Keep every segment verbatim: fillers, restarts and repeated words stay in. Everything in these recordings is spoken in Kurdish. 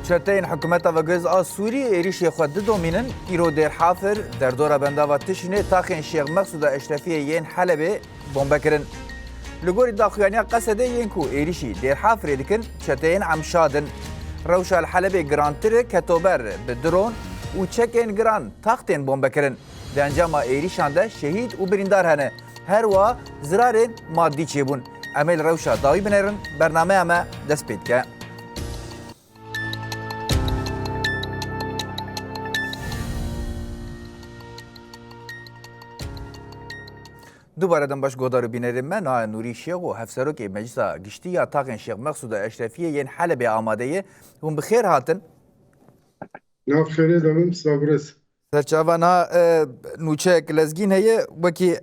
Çeteyên hikûmeta Vegwêz a Sûrî êrîşê xwe didomînin. Îro Dêrhafir, derdora bendava Tişînê, taxên Şêx Mexsûda Eşrefiyê yên Helebê bombe kirin. Li gorî daxuyaniya Qesedê yên ku êrîşî Dêrhafirê dikin, çeteyên Emşad in. Rewşa li Helebê girantir e, ketober bi dron û çekên giran taxtên bombe kirin. Di encama êrîşan de şehîd û birîndar hene. Her wiha zirarên madî çêbûn. Em ê li rewşa dawî binêrin, bernameya me dest pê dike. Dubare dem baş godar û bînerên me, niha Nûrî Şêxo, Hevserokê Meclisa Giştî ya Taxên Şêx Mexsûda Eşrefiyê yên Helebê amade ye. Hûn bi xêr hatin. Nav xêrê de bin, sabirêz. Serçava niha, e, nûçeyek lezgîn heye, wekî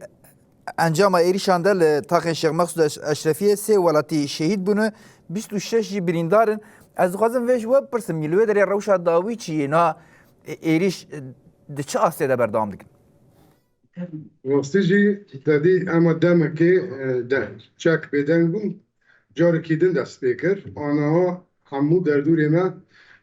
encama êrîşan de li taxên Şêx Mexsûd Eş-, Eşrefiyê sê welatî şehîd bûne, bîst û şeş jî birîndar in. Ez dixwazim vê ji we bipirsim, li wê derê rewşa dawî çi ye? Niha, e, êrîş, e, di çi astê de berdewam dikin? Rastî jî te dî ema demekê, e, de çek bêdeng bûn. Carekî din dest pê kir. Aniha hemû derdorê me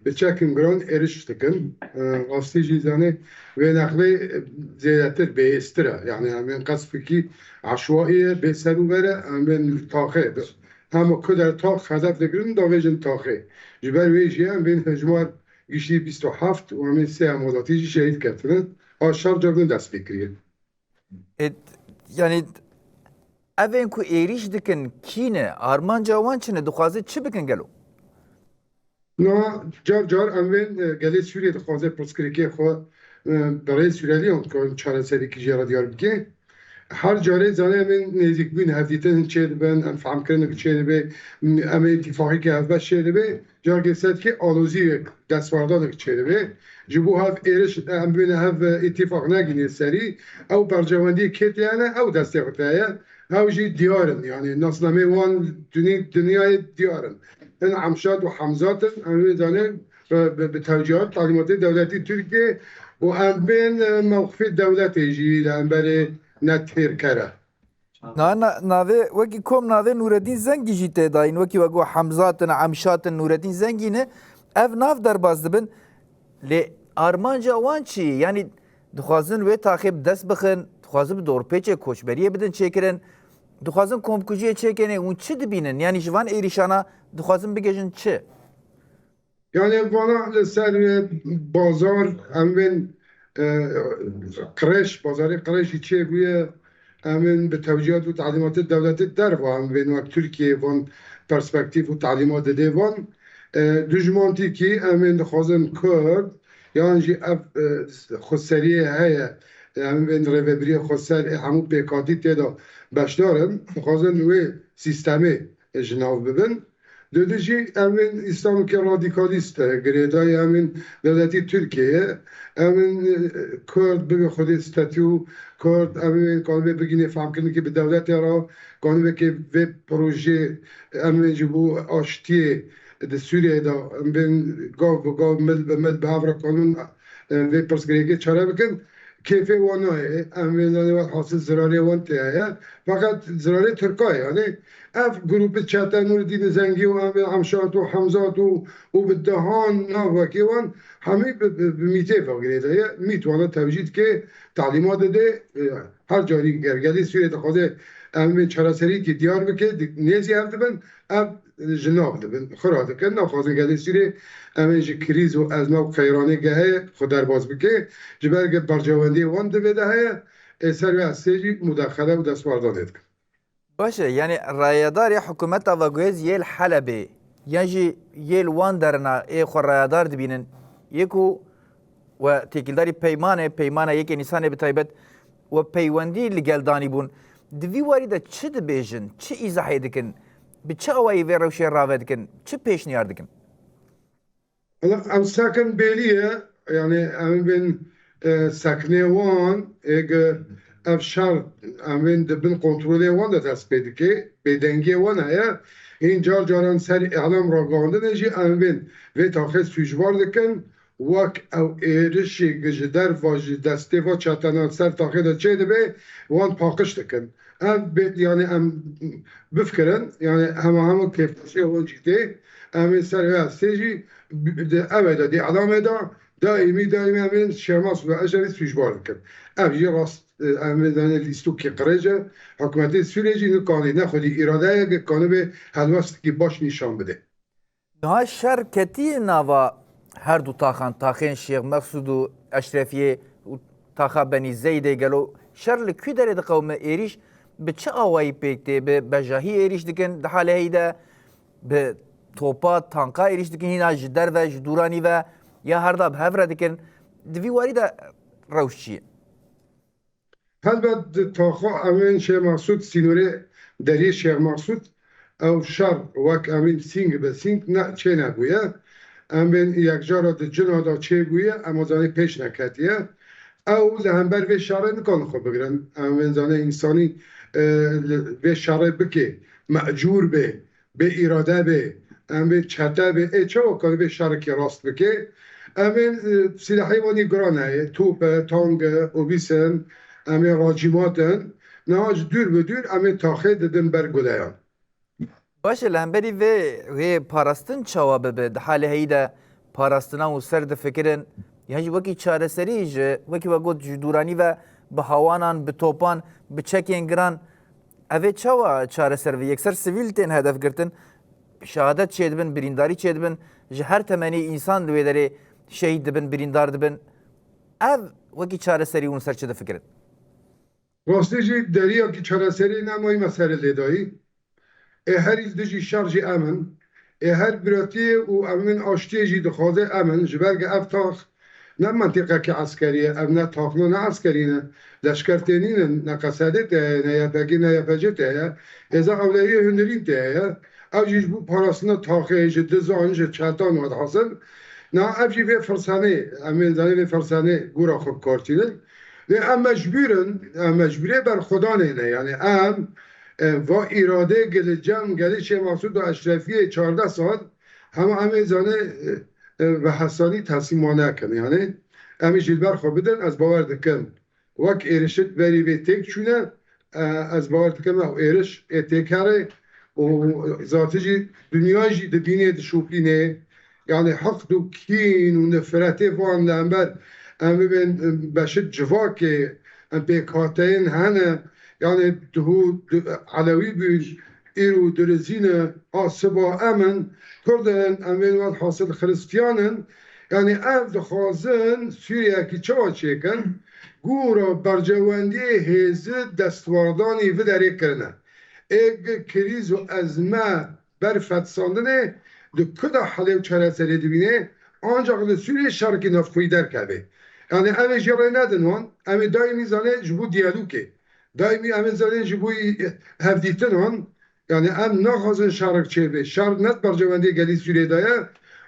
bi çekin giran êrîş dikin. E, rastî jî zanê wê nexlê, e, zêdetir bêhêztir e. Yani em ên qesfikî eşwaî ye, bê ser û ber e, em ên taxê. Hema ku der tax hedef digirin, davêjin taxê. Ji ber wê jî em bên hejmar giştî bîst û heft û em ên sê hemwelatî jî şehîd ketine. A şer car din dest pê kiriye. E, yani, ev ên ku êrîş dikin, kî ne? Armanca wan çi ne? Dixwaze çi bikin gelo? Na, car car em bên, e, gelê Sûriyê dixwaze pirsgirêkê xwe, e, bi rêyê Sûriyeliyan dikarin çareserîkî jê re diyar bike. Her carê zanê em ên nêzîkbûn, hevdîtin çê dibin, em fehmkirinek çê dibe, em ê îtîfaqîke hevbeş çê dibe. Carkê sedkê alozî yek destwerdanek çêdibe. Ji bo hev êriş em bêne hev îtîfaq negîne serî. Ew berjewendiyê kê tê hene, ew destê xwe tê ye. Ew jî diyar in. Yanî nasnameyê wan dunî-, dinyayê diyar in. Hin Emşad û Hemzat in. Em wê zanê bi, bi, bi tewcîhat, talîmatê dewletî Tirkiyê û em bên, e, mewqifê dewletê jî li hemberê netêrker e. Na, na, navê, wekî kom navê Nûreddîn Zengî jî tê dayîn, wekî we got Hemzat in, Emşat in, Nûreddîn Zengî ne. Ev nav derbas dibin. Lê armanca wan çi ye? Yanî dixwazin wê taxê bi dest bixin, dixwazin bi dorpêçê koçberiyê bidin çêkirin, dixwazin komkujiyê çêkene, hûn çi dibînin? Yanî ji van êrîşana dixwazin bigihîjin çi? Yani vana li ser, e, bazar em bên, e, Qirêş, bazarê Qirêş jî çêbûye, em bên bi tewcîhat û talîmatê dewletê derva em bên wek Tirkiye van perspektîf û talîmat didê van. E, dijmantîkî em bên dixwazin Kurd, yan jî ev, e, xweseriyê heye, em bên rêvebiriyê xweser ê hemû pêkhatî tê de beşdar in, dixwazin wê sîstemê ji nav bibin. Dûdû jî em ên îslamekî radîkalîst e, girêdayî em ên dewletî Tirkiyeyê, em ên, e, Kurd bibe xwedê statû Kurd, em ên kanibê bigînê fehmkirinekê bi dewletê re, kanibê kê vê projê em ên ji bo aştiyê di Sûriyeyê de em bên gav bi gav, mil bi mil bi hev re kanin, e, vê pirsgirêkê çare bikin. Kêfê wan nayê. Em vê zanê welhasil zirarê wan tê heye. Feqet zirarê Tirka ye. Yanî ev grûpê çete Nûreddîn Zengî û em vê Emşat û Hemzat û, û bi dehan nav wekî wan hemî bi, bi, bi mîtê ve girêdaye. Mît wana tewcîh dike, talîmat dide. E, her carî ger gelê Sûriyê dixwaze em vê çareserîkî diyar bike, di-, nêzî ev dibin. Ev ji nav dibin, xira dikin, naxwazin gelê Sûriyê em ê ji krîz û ezme û qeyranê ge heye xwe derbas bike. Ji ber ge berjewendiyê wan di vê de heye, ê ser wê ez sê jî mudexele û destwerdanê dikin. Baş e, yanî rayedarê hikûmeta veguhêz yê li Helebê, yan jî yê li wan derina ê xwe rayedar dibînin, yê ku we têkildarî peymanê, peymana yekê Nîsanê bi taybet, we peywendî li gel danîbûn. Di vî warî de çi dibêjin, çi îzahê dikin, bi çi awayî vê rewşê rave dikin, çi pêşniyar dikin? Ela, ew sekin bêlî ye, yanî em bên, e, sekinê wan, êge ev şer em bên di bin kontrolê wan de dest pê dike, bêdengiyê wan heye, hîn car caran ser îlam ragihandinê jî em bên vê taxê sûcbar dikin, wek ew êrişê ji derva ji destê va çetenan ser taxê de çêdibe, wan paqij dikin. Ev bê, yanî em bifikirin, yanî hema hema kêfxweşiya wan jî tê. Em ê ser vê astê jî di ew de, di elamê de daîmî, daîmî em ê Şêxmasûd û Eşrefî sûcbar dikin. Ev jî rast, e, em ê zanê lîstokê qirêj e. Hikûmetê Sûriyê jî nikanî ne xwedî îrade ye, ki kanibê helwestekî baş nîşan bide. Niha şer ketî nava her du taxan, taxên Şêx Meqsûd û Eşrefiyê û taxa Benî Zeydê, gelo şer li kû derê diqewime, êrîş bi çi awayî pêk tê? Bi bejahî êrîş dikin di halê heyî de, bi topa, tanka êrîş dikin, hîna ji derve, ji dûranî ve, ya her da bi hev re dikin? Di vî warî de rewş çi ye? Helbet di taxa em ên Şêx Meqsûd, sînorê deriyê Şêx Meqsûd, ew şer wek em ên sîng bi sîng ne, çênebûye. Em ên yekcara di cina de çêbûye, ema zanê pêş neketiye. Ew li hember vê şerê nikane xwe bigirin. Em ên zanê însanî, e, li vê şerê bike, mecûr be, bê îrade be, em bê çete be, ê çawa karî bê şerekî rast bike? Em ê, e, silahê wanî giran heye, top e, tank e, obîs in, em ê racîmat in. Niha ji dûr bi dûr em ê taxê didin ber guleyan. Baş e, li hemberî vê, wê parastin çawa bibe? Di halê heyî de parastina û ser difikirin, yan jî wekî çareserî ji, wekî we got, ji dûranî ve bi hawanan, bi topan, bi çekên giran, ev ê çawa çareser be? Yekser sivîl tên hedef girtin, şehadet çêdibin, birîndarî çêdibin, ji her temenî însan li wê derê şehîd dibin, birîndar dibin. Ev wekî çareserî hûn ser çi difikirin? Rastî jî deriyakî çareserî nemayî me serê lê dayî. Ê herî dijî şer jî em in. Ê her biratiyê û em in aştiyê jî dixwaze em in. Ji ber ku ev tax ne mentîqekî eskerî ye, ev ne taxna ne eskerî ne. Leşker tê nînin, ne Q S D tê heye, ne Y P G, ne Y P C tê heye. Hêza Ewlehiyê Hundirîn tê heye. Ew jî ji bo parastina taxê, ji dizan, ji çetan welhasil. Na ev jî vê firsenê, em ê zanê vê firsenê gora xwe bi kar tînin. Lê em mecbûr in, em mecbûrê berxwedanê ne. Yanî em, e, va îradê gel-, cem gelê Şêx Mesûd û Eşrefiyê çardeh sal, hema em ê zanê, e, e, bi hesanî teslîma nekin. Yanî em ê jî li ber xwe bidin, ez bawer dikim. Wek êrişik berî vê têk çûne, e, ez bawer dikim ew êriş ê têk here û zatî jî dinya jî dibînê, dişopînê. Yanî hiqd û kîn û nifretê van li hember em bibên, em, beşik civakê, em pêkhateyên hene. Yanî duhû du-, Elewî bûn, îro Dirizî ne, a siba em in, Kurd in, em ên welhasil Xiristiyan in. Yanî ev dixwazin Sûriyeyekî çawa çêkin? Gora berjewendiyê hêzi destwardanî vi derê kirine. Ê gi krîz û ezme ber fetisandinê di ku de helê û çareserê dibînê, ancak li Sûriyê şerekî navxweyî derkeve. Yanî em ê jê rê nedin wan, em ê daîmî zanê ji bo diyalogê, daîmî em ê zanê ji bo hevdîtinan, yanî em naxwazin şerek çêbe. Şer ne di berjewendiyê gelî Sûriyê de ye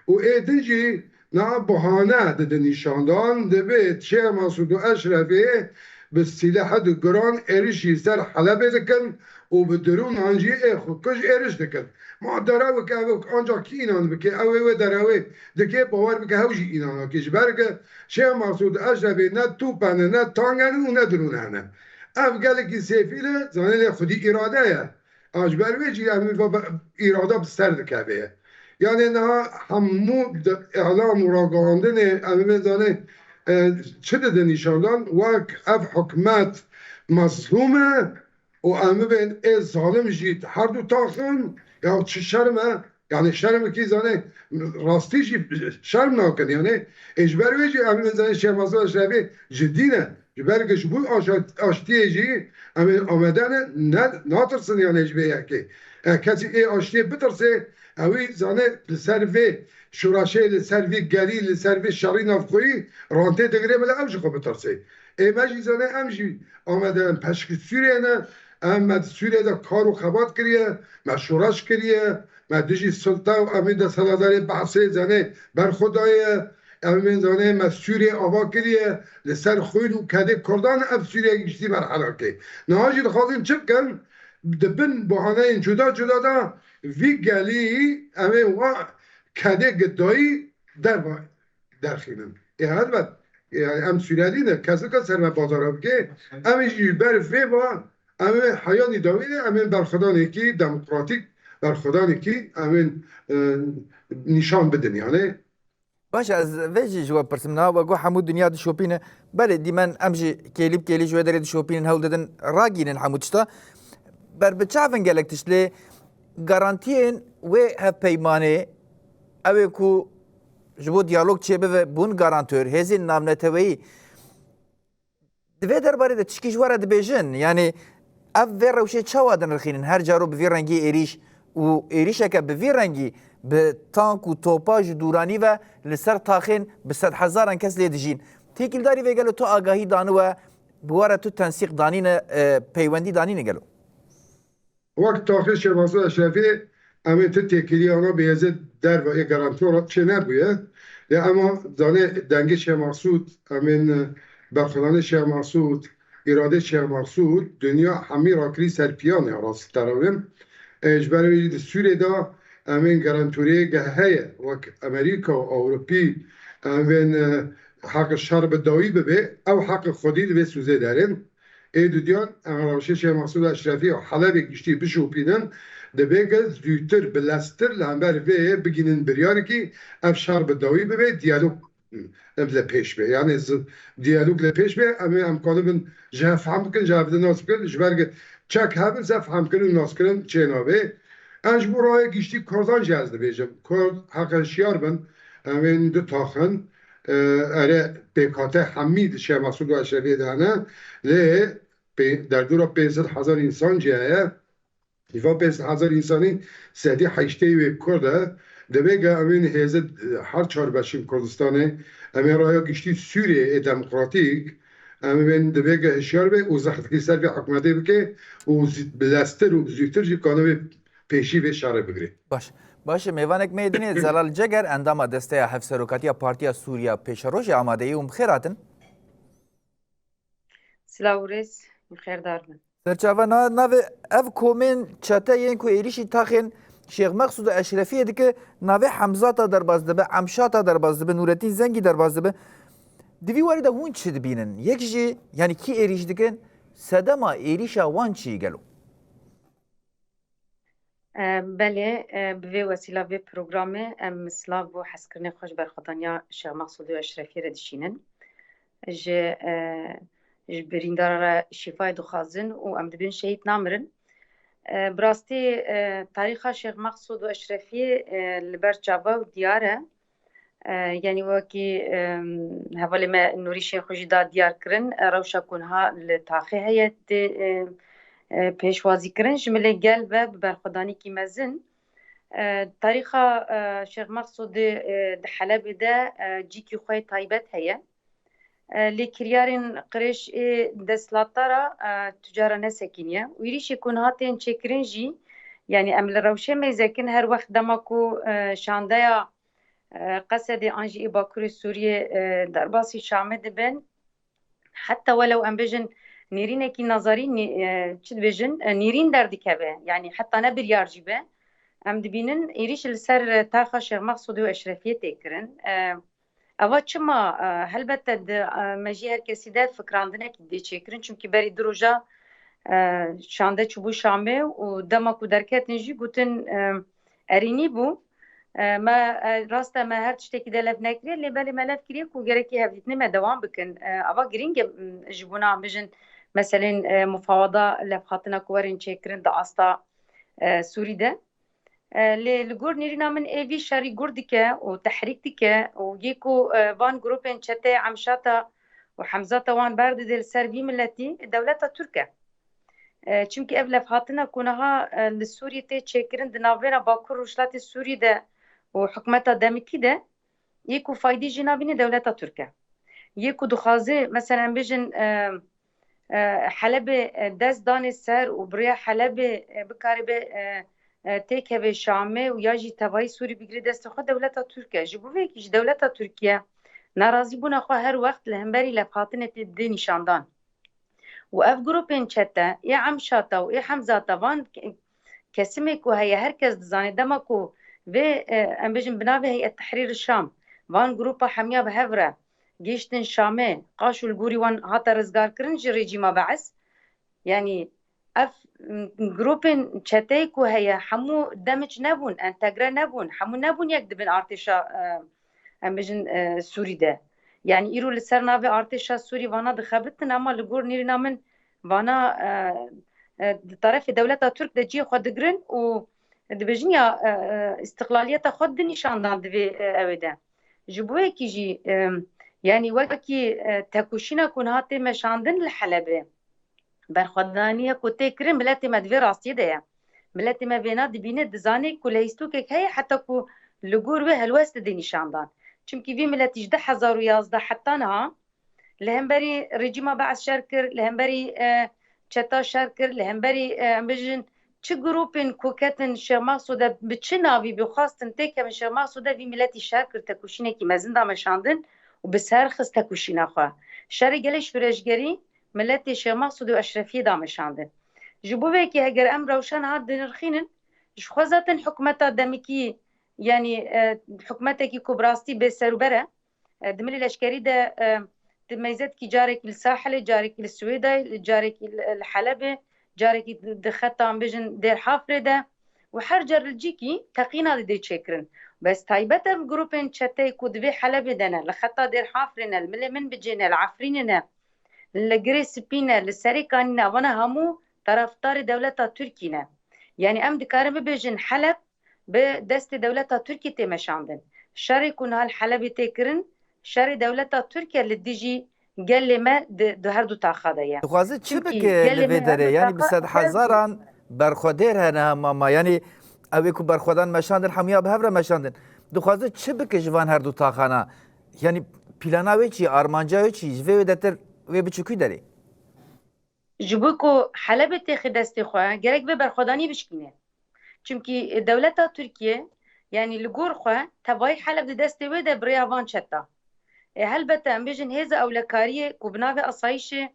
û ê din jî niha bahane didin nîşandan, dibê Şêx Mesûd û Eşrefê bi sîlehê di giran êrişî ser Helebê dikin û bi dronan jî ê xwe kuj êriş dikin. Ma derewek ev ancak kî înan bike, ew ê wê derewê dike, bawer bike hew jî înan nake. Ji ber ke Şêx Mesûd Eşrefê ne top hene, ne tank hene û ne drone hene. Ev gelekî sêfîl e, zanê lê xwedî îrade ye. A ji ber wê jî em ê va be-, îrada bi ser dikeve ye. Yanê niha hemû di îlam û ragihandinê em ê zanê, e, çi dide nîşandan, wek ev hikûmet mezlûm e û em bibên ê zalim jî her du taxin, ya çi şerm e, yanî şermekî zanê rastî jî şerm nakin yanî. Ê ji ber wê jî em ê zanê Şêx Mesûd Eşrefî ji dîn e. Ji ber ku ji bo aşa-, aştiyê jî em ê amade ne, ne, natirsin yanî ji vê yekê. E, kesî ê aştiyê bitirse, ewî zanê li ser vê şoreşê, li ser vê gelî, li ser vê şerî navxweyî rantê digire, bila ew ji xwe bitirse. Ê me jî zanê em jî amade in, peşkî Sûriyê ne, em me di Sûriyê de kar û xebat kiriye, me şoreş kiriye, me dijî sulta û em ê desthilatdarê behsê zanê berxwe daye, em ê zanê me Sûriyê ava kiriye, li ser xwîn û kedê Kurdan ev Sûriye giştî merhelakê. Niha jî dixwazin çi bikin? Di bin bahaneyên cuda cuda de vî gelî em ê wa kedê gidayî derva derxînin. Ê helbet, ê, yanî em Sûriyelî ne, kes nike ser me bazara bike. Em ê jî ji ber vê va, em ê heyanî dawî de, em ê berxwedanekî demokratîk, berxwedanekî em ê, e, nîşan bidin. Yanî Baş e, ez vê jî ji we pirsim. Niha we got hemû dinya dişopîne. Belê, dîmen em jî kêlî bi kêlî ji wê derê dişopînin, hewl didin ragînin hemû tişta. Ber bi çavin gelek tişt lê garantiyên wê hevpeymanê, ew ê ku ji bo diyalog çêbibe, bûn garantör, hêzên navneteweyî. Di vê derbarê de tişkî ji we re dibêjin, yanî ev vê rewşê çawa dinirxînin? Her caro bi vî rengî êrîş û êrîşeke bi vî rengî bi tank û topa ji dûranî ve li ser taxên bi sedhezaran kes lê dijîn. Têkildarî vê gelo tu agahî daniwe, bi we re tu tensîq danîne, e, peywendî danîne gelo? Wek taxê Şêxmexsûd Eşrefî, em ê tu têkiliyana bêhêzê derve ê garantora çê nebûye. Lê ema zanê dengê Şêxmexsûd, em ên, e, berxwedanê Şêxmexsûd, îradê Şêxmexsûd, dinya hemî rakirî ser piyanê, rastî te re bim. E, ji ber wê jî di Sûriyê de em ên garantoriyê ge heye, wek Amerîka û Ewropî, em ên, e, heqê şer bi dawî bibe, ew heqê xwedî di vê sûzê derên. Ê dudiyan, em rewşê Şêx Mesûd Eşrefî û Helebê giştî bişopînin, divê ge zûtir, bileztir li hember vê bigihînin biryarekî, ev şer bi dawî bibe, diyalog, em, li pêş be. Yanî zi-, diyalog li pêş be, em ê em kalibin ji hev fehm bikin, ji hev di nas bikin, ji ber ge çek hebin, ze fehmkirin û naskirin çênabe. Em ji bo raya giştî Kurdan jî ez dibêjim. Kurd heqe hişyar bin, em ên du taxin, e, ere pêkate hemî di Şêx Mesûd û Eşrefiyê de hene, lê pê-, derdora pênc sed hezar însan jî heye. Hîva pênc sed hezar însanî, sedî heştê wê Kurd e. Divê ge em ên hêzê, e, her çar beşên Kurdistanê, em ê raya giştî Sûriyê ê demokratîk, em ên divê ge hişyar be û zehfekî ser vê hikûmetê bike û zî-, bileztir û zûtir jî kanibê pêşî vê şerê bigirê. Baş. Baş e, mêvanek me yê dinê Zelal Ceger, endama Desteya Hevserokatiya Partiya Sûriya Pêşerojê amadeyî û bi xêr hatin. Silav û rêz, bi xêrdar bin. Serçava na-, navê ev komên çete yên ku êrîşî taxên Şêx Mexsûd û Eşrefiyê dike, navê Hemzata derbas dibe, Emşata derbas dibe, Nûretîn Zengî derbas dibe. Di vî warî de hûn çi dibînin? Yek jî, yanî kî êrîş dikin? Sedema êrîşa wan çi ye gelo? E, belê, e, bi vê wesîla vê programê em silav û hezkirinê xwe ji berxwedaniya Şêx Mexsûd û Eşrefiyê re dişînin. Ji, e, ji birîndara re şîfayê dixwazin û em dibên şehîd namirin. E, bi rastî, e, tarîxa Şêx Mexsûd û Eşrefiyê, e, li ber çava û diyar e. E, yanî wekî, e, hevalê me Nûrî Şêxû jî da diyar kirin, e, rewşa ku niha li taxê heye tê, e, e, pêşwazî kirin, ji milê gel ve bi berxwedanîkî mezin. E, tarîxa, e, Şêx Mexsûdê, e, di Helebê de, e, cîkî xwe yê taybet heye. E, lê kiryarên qirêj ê desthilatdara, e, tu cara nesekîniye. Û êrîşê ku niha tên çêkirin jî, yanî em li rewşê mêzekin her wext dema ku, e, şandeya, e, Qesedê an jî ê Bakurê Sûriyê, e, derbasî Şamê dibin. Heta welew em bêjin nêrînekî nazarî nî-, e, çi dibêjin, e, nêrîn derdikeve. Yanî heta ne biryar jî be. Em dibînin êrîş li ser, e, taxa Şêx Mexsûdê û Eşrefiyê tê kirin. E, Eva çima, e, helbette di, e, mejiyê her kesî de fikirandinekî dê çêkirin. Çimkî berî du roja, e, şande çûbû Şamê û dema ku derketin jî gotin, e, erênî bû. E, me, e, rast e, me her tiştekî de lev nekiriye, lê belê me lev kiriye ku gerekî hevdîtinê me dewam bikin. E, eva girîng e, m, ji bona em bijin meselên, e, mufawada levhatina ku werin çêkirin di asta, e, Sûrî de. E, lê li gor nêrîna min ê vî şerî gur dike û tehrîk dike û yê ku, e, van grûpên çeteyê Emşata û Hemzata wan berdide li ser vî miletî dewleta Tirk e. E, çimkî ev levhatina ku niha, e, li Sûriyê tê çêkirin di navbêna Bakur Rojhilatê Sûriyê de û hikûmeta demikî de, yê ku faydê jî nabîne dewleta Tirk e. Yê ku dixwaze, mesela, em bêjin, e, e, Helebê, e, dest danê ser û bi rêya Helebê, e, bikaribe, e, e, têkeve Şamê û ya jî tevayî Sûrî bigire destê xwe, dewleta Tirk e. Ji bo vê yekî jî dewleta Tirkiye nerazîbûna xwe her wext li hemberî levhatinê tê didê nîşandan. Û ev grûpên çete, ê Emşata û ê Hemzata van ke-, kesimê ku heye, her kes dizane dema ku vê, e, em bêjin bi navê Heyet Tehrîr Şam, van grûpa hemiya bi hev re gihiştin Şamê, qaşo li gorî wan hate rizgarkirin ji rejîma Beis. Yanî ev, m, grûpên çeteyê ku heye, hemû demic nebûn, entegre nebûn, hemû nebûn yek di bin artêşa, e, em bijin, e, Sûrî de. Yanî îro li ser navê artêşa Sûrî vana dixebitin, ama li gor nêrîna min vana, e, e, di terefê dewleta Tirk de cihê xwe digirin û dibêjin ya, e, e, îstiqlaliyeta xwe di nîşandan divê, e, ew ê de. Ji bo yekî jî, e, yanî wekî, e, tekoşîna ku niha tê meşandin li Helebê, berxwedaniya ku tê kirin, miletê me di vê rastiyê de ye. Miletê me vêna dibîne, dizane ku lehîstokek heye, heta ku li gor wê helwest didê nîşandan. Çimkî vî miletî ji du hezar û yazdeh heta niha li hemberî rejîma Bees şer kir, li hemberî, e, çeta şer kir, li hemberî, e, em bijin çi grûpên ku ketin Şêx Maqsûd e, bi çi navî bi xwestin têkevin Şêx Maqsûd e, vî miletî şer kir, tekoşînekî mezin da meşandin û bi ser xist tekoşîna xwe. Şerê gelê şûreşgerî miletê Şêx Maqsûd û Eşrefiyê da meşandin. Ji bo vê yekê heger em rewşa niha dinirxînin, ji xwe zaten hikûmeta demikî, yanî, e, hikûmetekî ku bi rastî bê serûber e, e, di milê leşkerî de, e, di meyzetkî carekî li Sahilê, carekî li Swêdayê, carekî li, li Helebê, carekî di, di xeta em bijin Dêr Hafrê de û her car li cîkî teqîna didê çêkirin. Bes taybet ev grûpên çeteyê ku di vê Helebê de ne, li xeta Dêr Hafrê ne, li milê min bicê ne, li Efrînê ne, li Girê Spî ne, li Serê Kanî ne, vana hemû taraftarê dewleta Tirkî ne. Yanî em dikarin bibêjin Heleb bi destê dewleta Tirkî tê meşandin. Şerê ku niha li Helebê tê kirin, şerê dewleta Tirk e li dijî gelê me di, di her du taxa de ye. Dixwaze çi Çimkî bike gelê li me vê her derê? du Yanî bi taxa sedhezaran berxwedêr hene hema ma. Yanî ew ê ku berxwedan meşandin, hemûya bi hev re meşandin. Dixwaze çi bike ji van her du taxana? Yanî plana wê çi ye? Armanca wê çi ye? Ji vê wê detir wê biçe kû derê? Ji bo ku Helebê têxe destê xwe, gerek vê berxwedanî bişkîne. Çimkî, e, dewleta Tirkiye, yanî li gor xwe, tevayî Heleb di destê wê de bi rêya van çeta. E, helbete em bêjin hêza ewlekariyê ku bi navê asayîşê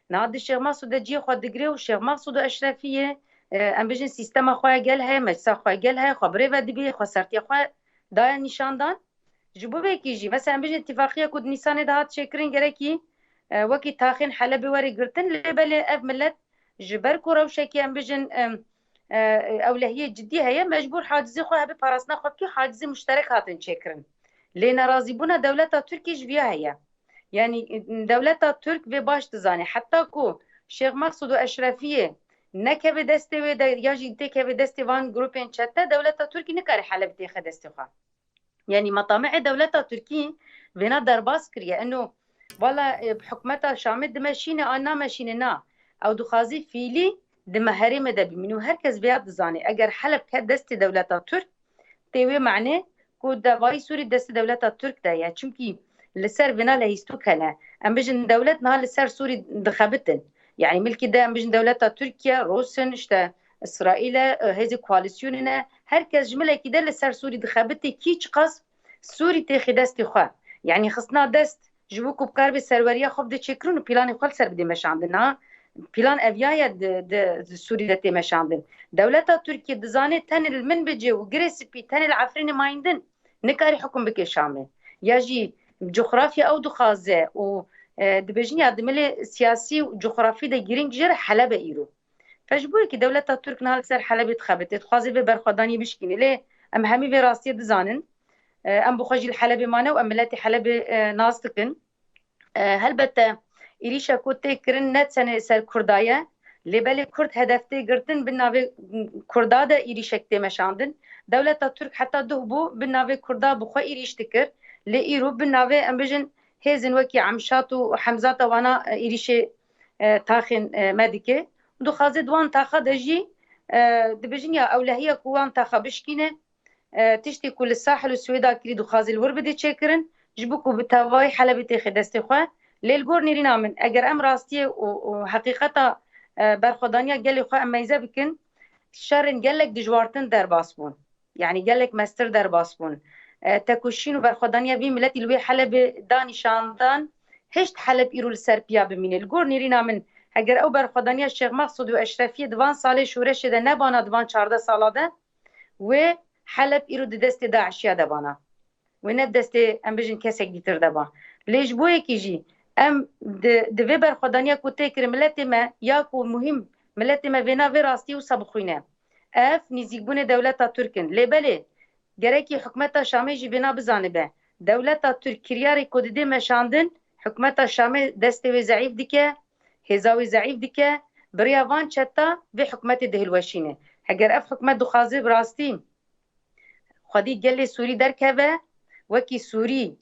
niha di Şêx Maqsûd de cihê xwe digire û Şêx Maqsûd û Eşrefiyê, e, em bêjin sîstema xwe ya gel heye, meclisa xwe ya gel heye, xwe birêve dibî, xwesertiya xwe daye nîşandan. Ji bo vê yekê jî, mesela em bêjin îtîfaqiya ku di Nîsanê de hat çêkirin, gerekî, e, wekî taxên Helebê were girtin, lê belê ev milet ji ber ku rewşekî em bêjin, em, e, ewlehiyê cidî heye, mecbûr hacizê xwe hebe parastina xwe bike, hacizê muşterek hatin çêkirin. Lê nerazîbûna dewleta Tirkî ji viya heye. Yanî, e, dewleta Tirk vê baş dizane. Heta ku Şêx Maqsûd û Eşrefiyê nekeve destê wê de, ya jî têkeve destê van grûpên çete, dewleta Tirkî nikare Heleb têxe destê xwe. Yanî, metamihê dewleta Tirkî vêna derbas kiriye. Eno, wala, e, bi hikûmeta Şamê dimeşîne an nameşîne, na. Ew dixwaze fîlî di me herêmê de bimîne û her kes vêya dizane. Eger Heleb ket destê dewleta Tirk, tê wê manê ku devayî Sûrî destê dewleta Tirk de ye. Çimkî li ser vêna lehîstok hene. Em bijin dewlet niha li ser Sûrî dixebitin. Yanî milkî de em bijin dewleta Tirkiye, Rûsin, işte Îsraîl e, e, hêzê koalîsyonê ne. Her kes ji milekî de li ser Sûrî dixebitê, kî çiqas Sûrî têxî destê xwe. Yanî xistina dest ji bo ku bikaribe serweriya xwe bide çêkirin û planê xwe li ser bidê meşandin. Ha, plan eviya ye di, di, di Sûrî de tê meşandin. Dewleta Tirkiye dizane tenê li Minbicê û Girê Spî, tenê li Efrînê mayîndin, nikare hukm bike Şamê. Ya jî cografya ew dixwaze û, e, dibêjin ya di milê siyasî û cografî de girîng jê re Heleb e îro. Fe ji bo yekî dewleta Tirk niha li ser Helebê dixebite, dixwaze vê berxwedaniyê bişkîne. Lê em hemî vê rastiyê dizanin. E, em bi xwe jî li Helebê mane û em miletê Helebê, e, nas dikin. E, helbete êrîşa ku tê kirin ne tenê ser Kurda ye, lê belê Kurd hedef tê girtin, bi navê Kurda de êrîşek tê meşandin. Dewleta Tirk heta duh bû, bi navê Kurda bi xwe êrîş dikir. Lê îro bi navê, em bijin, hêzên wekî Emşat û Hemzata wana, e, êrîşê, e, taxên, e, me dike. Dixwaze di wan taxa de jî, e, dibêjin ya ewlehiya ku wan taxa bişkîne, e, tiştê ku li Sahil û Swêda kirî dixwaze li wir bide çêkirin, ji bo ku bi tevayî Helebê têxe destê xwe. Lê li gor nêrîna min, eger em rastiyê û, û heqîqeta, e, berxwedaniya gelê xwe em meyze bikin, şerên gelek dijwartin derbas bûn. Yanî gelek mestir derbas bûn. E, tekoşîn û berxwedaniya vî miletî li wê Helebê da nîşandan, hişt Heleb îro li ser piya bimîne. Li gor nêrîna min, heger ew berxwedaniya Şêx Maqsûd û Eşrefiyê di van salê şoreşê de nebana, di van çardeh sala de, wê Heleb îro di destê DAIŞiya de bana. Wê ne destê, em bijin, kesek dîtir de ba. Lê ji bo yekî jî em di, di vê berxwedaniya ku tê kirin miletê me, ya ku muhîm miletê me vêna vê rastiyê wisa bixwîne. Ev nîzîkbûnê dewleta Tirk in. Lê belê, gerekî hikûmeta Şamê jî vêna bizanibe. Dewleta Tirk kiryarê ku didê meşandin, hikûmeta Şamê destê wê zeîf dike, hêza wê zeîf dike, bi rêya van çeta vê hikûmetê dihilweşîne. Heger ev hikûmet dixwaze bi rastî xwedî gelê Sûrî derkeve, wekî Sûrî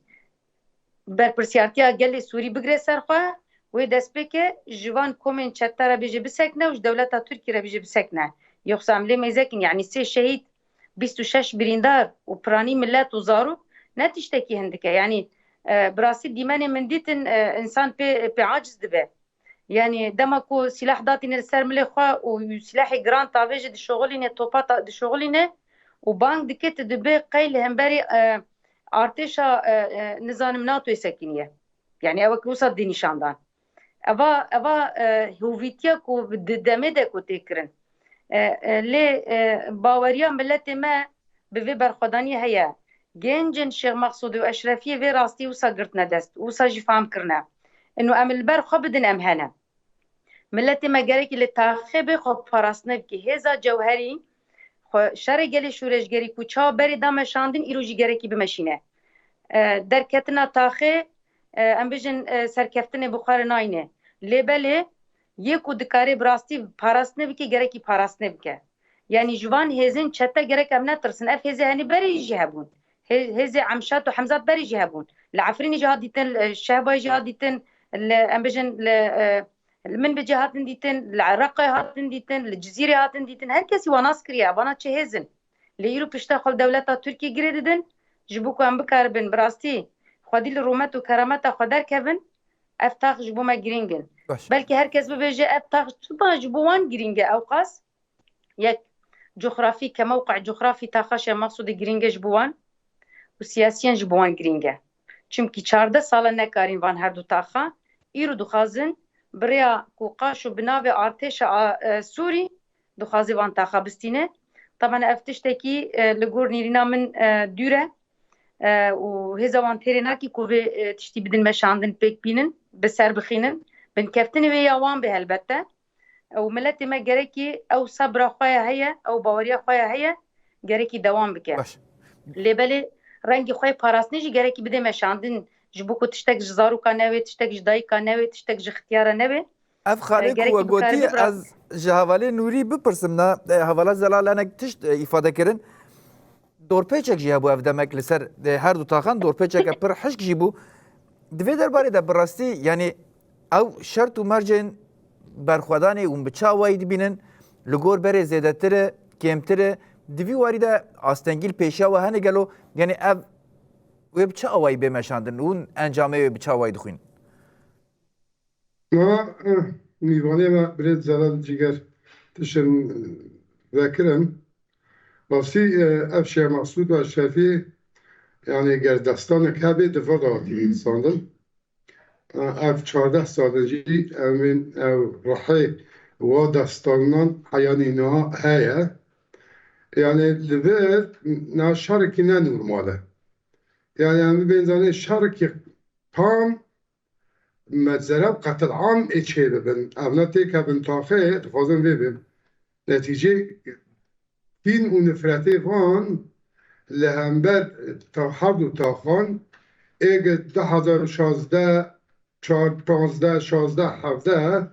berpirsiyartiya gelê Sûrî bigire ser xwe, wê dest pê ke ji van komên çete re bêje bisekine û ji dewleta Tirkî re bêje bisekine. Yoksa em lê mêzekin, yanî sê şehîd, bîst û şeş birîndar û piranî milet û zarok ne tiştekî hindik e. Yanî, e, bi rastî dîmenê min dîtin, e, însan pê, pê aciz dibe. Yanî dema ku sîlah datîne li ser milê xwe û sîlahê giran tavêje dişoxilîne, topa ta-, dişoxilîne û bang dike tu dibê qey li hemberî, e, artêşa, e, e, nizanim NATOyê sekiniye. Yanî ew weke wisa dê nîşan dan. Eva, eva, e, hovîtiya ku di demê de ku tê kirin. E, e, lê, e, baweriya miletê me bi vê berxwedaniyê heye. Gencên Şêx Mexsûdê û Eşrefiyê vê rastî wisa girtine dest, wisa jî fam kirine. Ino em li ber xwe bidin, em hene. Miletê me gerekî li taxê bê xwe parastine bike. Hêza cewherî, xwe şerê gelê şoreşgerî ku çawa berê da meşandin, îro jî gerekî bimeşîne. E, derketina taxê, e, em bêjin, e, serkeftinê bi xwe re nayne. Lê belê yê ku dikare bi rastî parastine bike, gerekî parastine bike. Yanî ji van hêzên çete gerek em netirsin. Ev hêzê henî berê jî hebûn. Hê-, hêzê Emşat û Hemzat berê jî hebûn. Li Efrînê jî hat dîtin, li Şehbayê jî hat dîtin, li, em bêjin, li, e, li Minbicê hatin dîtin, li Reqayê hatin dîtin, li Cizîrê hatin dîtin. Her kesî wan nas kiriye, vana çi hêz in. Lê îro pişta xwe li dewleta Tirkiyê girê didin, ji bo ku em bikaribin bi rastî xwedî li rûmet û kerameta xwe derkevin, ev tax ji bo me girîng in. Baş. Belkî her kes bibêje ev tax çima ji bo wan girîng e ewqas? Yek, coxrafî, ke mewqe coxrafî taxa Şêx Mexsûdê girîng e ji bo wan û siyasiyen ji bo wan girîng e. Çimkî çardeh sal e nekarîn van her du taxa. Îro dixwazin bi rêya ku qaşo bi navê artêşa a, e, Sûrî dixwaze van taxa bistîne. Taban ev tiştekî, e, li gor nîrîna min, e, dûr e. E, û hêza wan têrê nakî ku vê, e, tiştî bidin meşandin, pêk bînin, bi ser bixînin. Binkeftinê vê ya wan bê helbette. Ew miletê me gerekî ew sebra xwe ya heye, ew baweriya xwe ya heye, gerekî dewam bike. Baş. Lê belê rengê xwe yê parastinê jî gerekî bide meşandin. Ji bo ku tiştek ji zaroka newê, tiştek ji dayika newê, tiştek ji xitiyara newê. Ev xalê, e, ku gerekî we gotî, bikare bibra. Ez ji hevalê Nûrî bipirsim, na, e, hevala Zelal hinek tişt, e, îfade kirin. Dorpêçek jî hebû ev demek li ser, e, her du taxan, dorpêçeke pir hişk jî bû. Di vê derbarê de bi rastî, yanî ew şert û mercên berxwedanê hûn bi çi awayî dibînin? Li gor berê zêdetir e, kêmtir e? Di vî warî de astengî li pêşiya we hene gelo? Yanî ev, wê bi çi awayî bê meşandin? Hûn encamê wê bi çi awayî dixwîn? Ma, eh, mîvanê me birêz Zelal Cîger tişin vekirin. Rastî, eh, ev Şêx Mexsûd û Eşrefî, yanî ger destanek hebê, di vir de hatî nivîsandin. Eh, ev çardeh sal in jî em ên ev rihê wa destanan heyanî niha heye. Yanî li vir niha şerekî ne normal e. Yanî em bibên zanîn şerekî tam meczera û qetilam ê çêbibin. Ev ne têkevin taxê, dixwazin vê bin. Netîcê kîn û nifretê van li hember ta-, her du taxan ê gi du hezar û şazdeh, çar, panzdeh, şazdeh, hevdeh,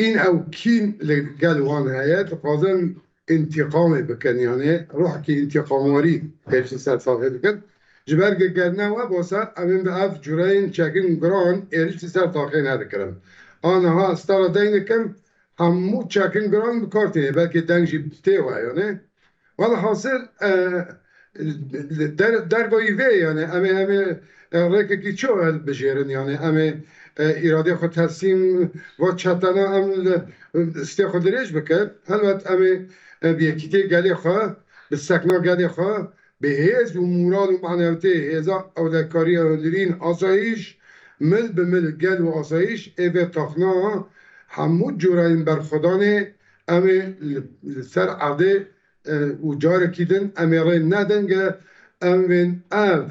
în ew kîn li gel wan heye, dixwazin întîqamê bikin, yanî ruhkî întîqamwarî êrişî ser taxê dikin. Ji ber ge-, ger ne we bose, em ê bi ev cureyên çekin giran êrişî ser taxê nedikirin. Aniha stara deyn dikim, hemû çekin giran bi kar tê, belkî deng jî tê we, yanî. Welhasil, e, der-, dervayî vê, yanî, em ê, em ê, e, rêkekî çi hilbijêrin, yanî, em ê, e, îradê xwe teslîm va çetena em li, stê xwe dirêj bikin. Helbet em ê, e, bi yekîtiyê gelê xwe, bi sekna gelê xwe, bi hêz û moral û manewtê hêza ewlekariya hundirîn asayîş, mil bi mil gel û asayîş ê vê taxna hemû curayên berxwedanê em ê li, li ser erdê, e, û carekî din em ê rê nedin ge em vên ev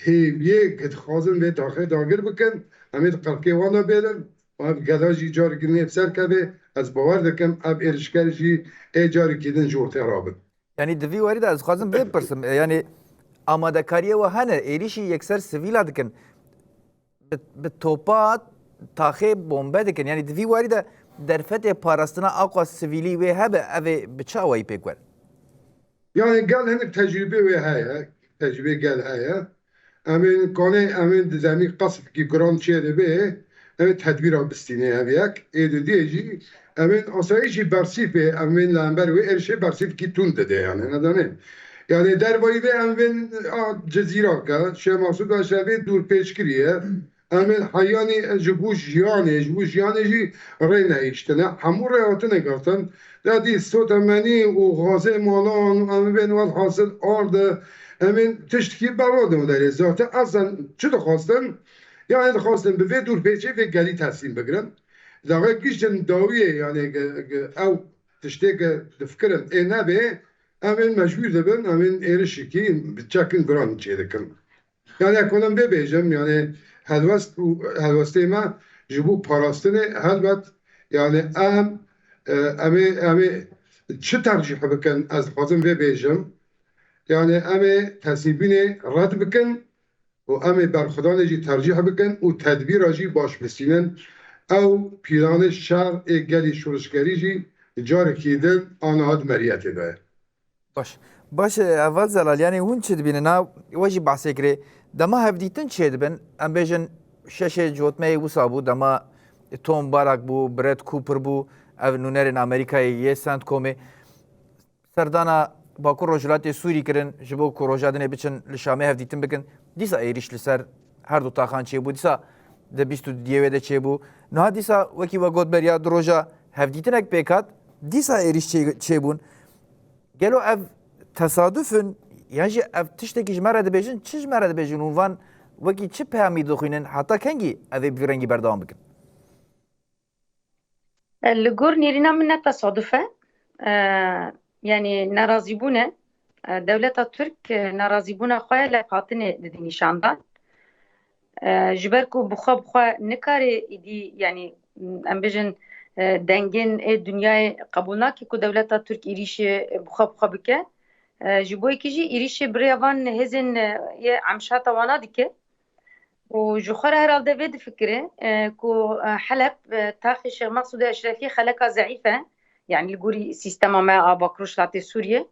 hêviyê ke dixwazin vê taxê dagir bikin, em ê di qelkê wan de bêlin û ev gela jî carekî din ê bi ser kevê. Ez bawer dikim ev êrişker jî ê carekî din ji ortê rabin. Yanî di vî warî de ez dixwazim vê bipirsim. E, yanî amadekariyê we hene, êrîşî yekser sivîla dikin. Bi, bi topa taxê bombe dikin. Yanî di vî warî de derfetê parastina aqwa sivîlî wê hebe, ev ê bi çi awayî pêk were? Yani gel hinek tecrübe wê heye, tecrübe gel heye. Em ê kanê em ê di zemî qesidkî giran çê dibe, em ê tedbîra bistînê ev yek. Ê didiyê jî em ê asayîşî bersîfê, em ê li hember wê êrişê bersîfkî tund dide yani, nedane. Yani dervayî vê em vên a Cizîra ke, Şêx Mesûd Eşrefê dûrpêç kiriye. Em ê heyanî ji bo jiyanê, ji bo jiyanê jî rê nehiştine. Hemû rê hatine girtin. De dî sotemenî û xazê malan û em bên welhasil arde. Em ê tiştkî berwa de derê. Zaten eslen çi dixwastin? Yani dixwastin bi vê dûrpêçê vê gelî teslîm bigirin. Daxê giştin dawiyê yani ge- ge- ew tiştê ke difikirin ê nebê, em ê mecbûr dibin, em ê êrişikî bi çekin giran çê dikin. Yani ekonom bê bêjim, yani helwest û helwestê me ji bo parastinê helbet, yani em e, em ê em ê çi tercîh bikin, ez dixwazim vê bêjim. Yani em ê teslîmbûnê red bikin û em ê berxwedanê jî tercîh bikin û tedbîra jî baş bistînin. Ew pîlanê şer ê gelî şorişgerî jî carekî din aniha di meriyetê de ye. Baş. Baş e, Heval Zelal, yani hûn çi dibînin? Na, we jî behsê kirê. Dema hevdîtin çê dibin, em bêjin şeşê cotmeyê wisa bû, dema Tom Barak bû, Brett Cooper bû, ev nûnerên Amerîkayê yê CENTCOMê. Serdana Bakur Rojhilatê Sûrî kirin, ji bo ku roja dinê biçin li Şamê hevdîtin bikin. Dîsa êrîş li ser her du taxan çêbû. Dîsa di bîst û duyê de çêbû. Niha dîsa wekî we got beriya du roja hevdîtinek pêk hat. Dîsa êrîş çê- çêbûn. Gelo ev tesaduf in, yan jî ev tiştekî ji me re dibêjin, çi ji me re dibêjin û van wekî çi peyamî dixwînin, heta kengî ev ê bi vî rengî berdewam bikin? Li gor nêrîna min ne tesaduf e. E, yanî nerazîbûn e. E, dewleta Tirk, e, nerazîbûna xwe levhatinê didî nîşandan. E, ji ber ku bi xwe bi xwe nikare îdî, yanî, em bêjin, e, dengên ê dinyayê qebûl nake ku dewleta Tirk êrîşê bi xwe bi xwe bike. E, ji bo yekî jî êrîşê bi rêya van hêzên, e, yê emşata wana dike. Û ji xwe re herhalde vê difikire, e, ku, e, Heleb, e, taxê Şêx Mesûdê Eşrefiyê xeleka zeîf e. Yanî li gorî sîstema me a Bakur Rojhilatê Sûriyê.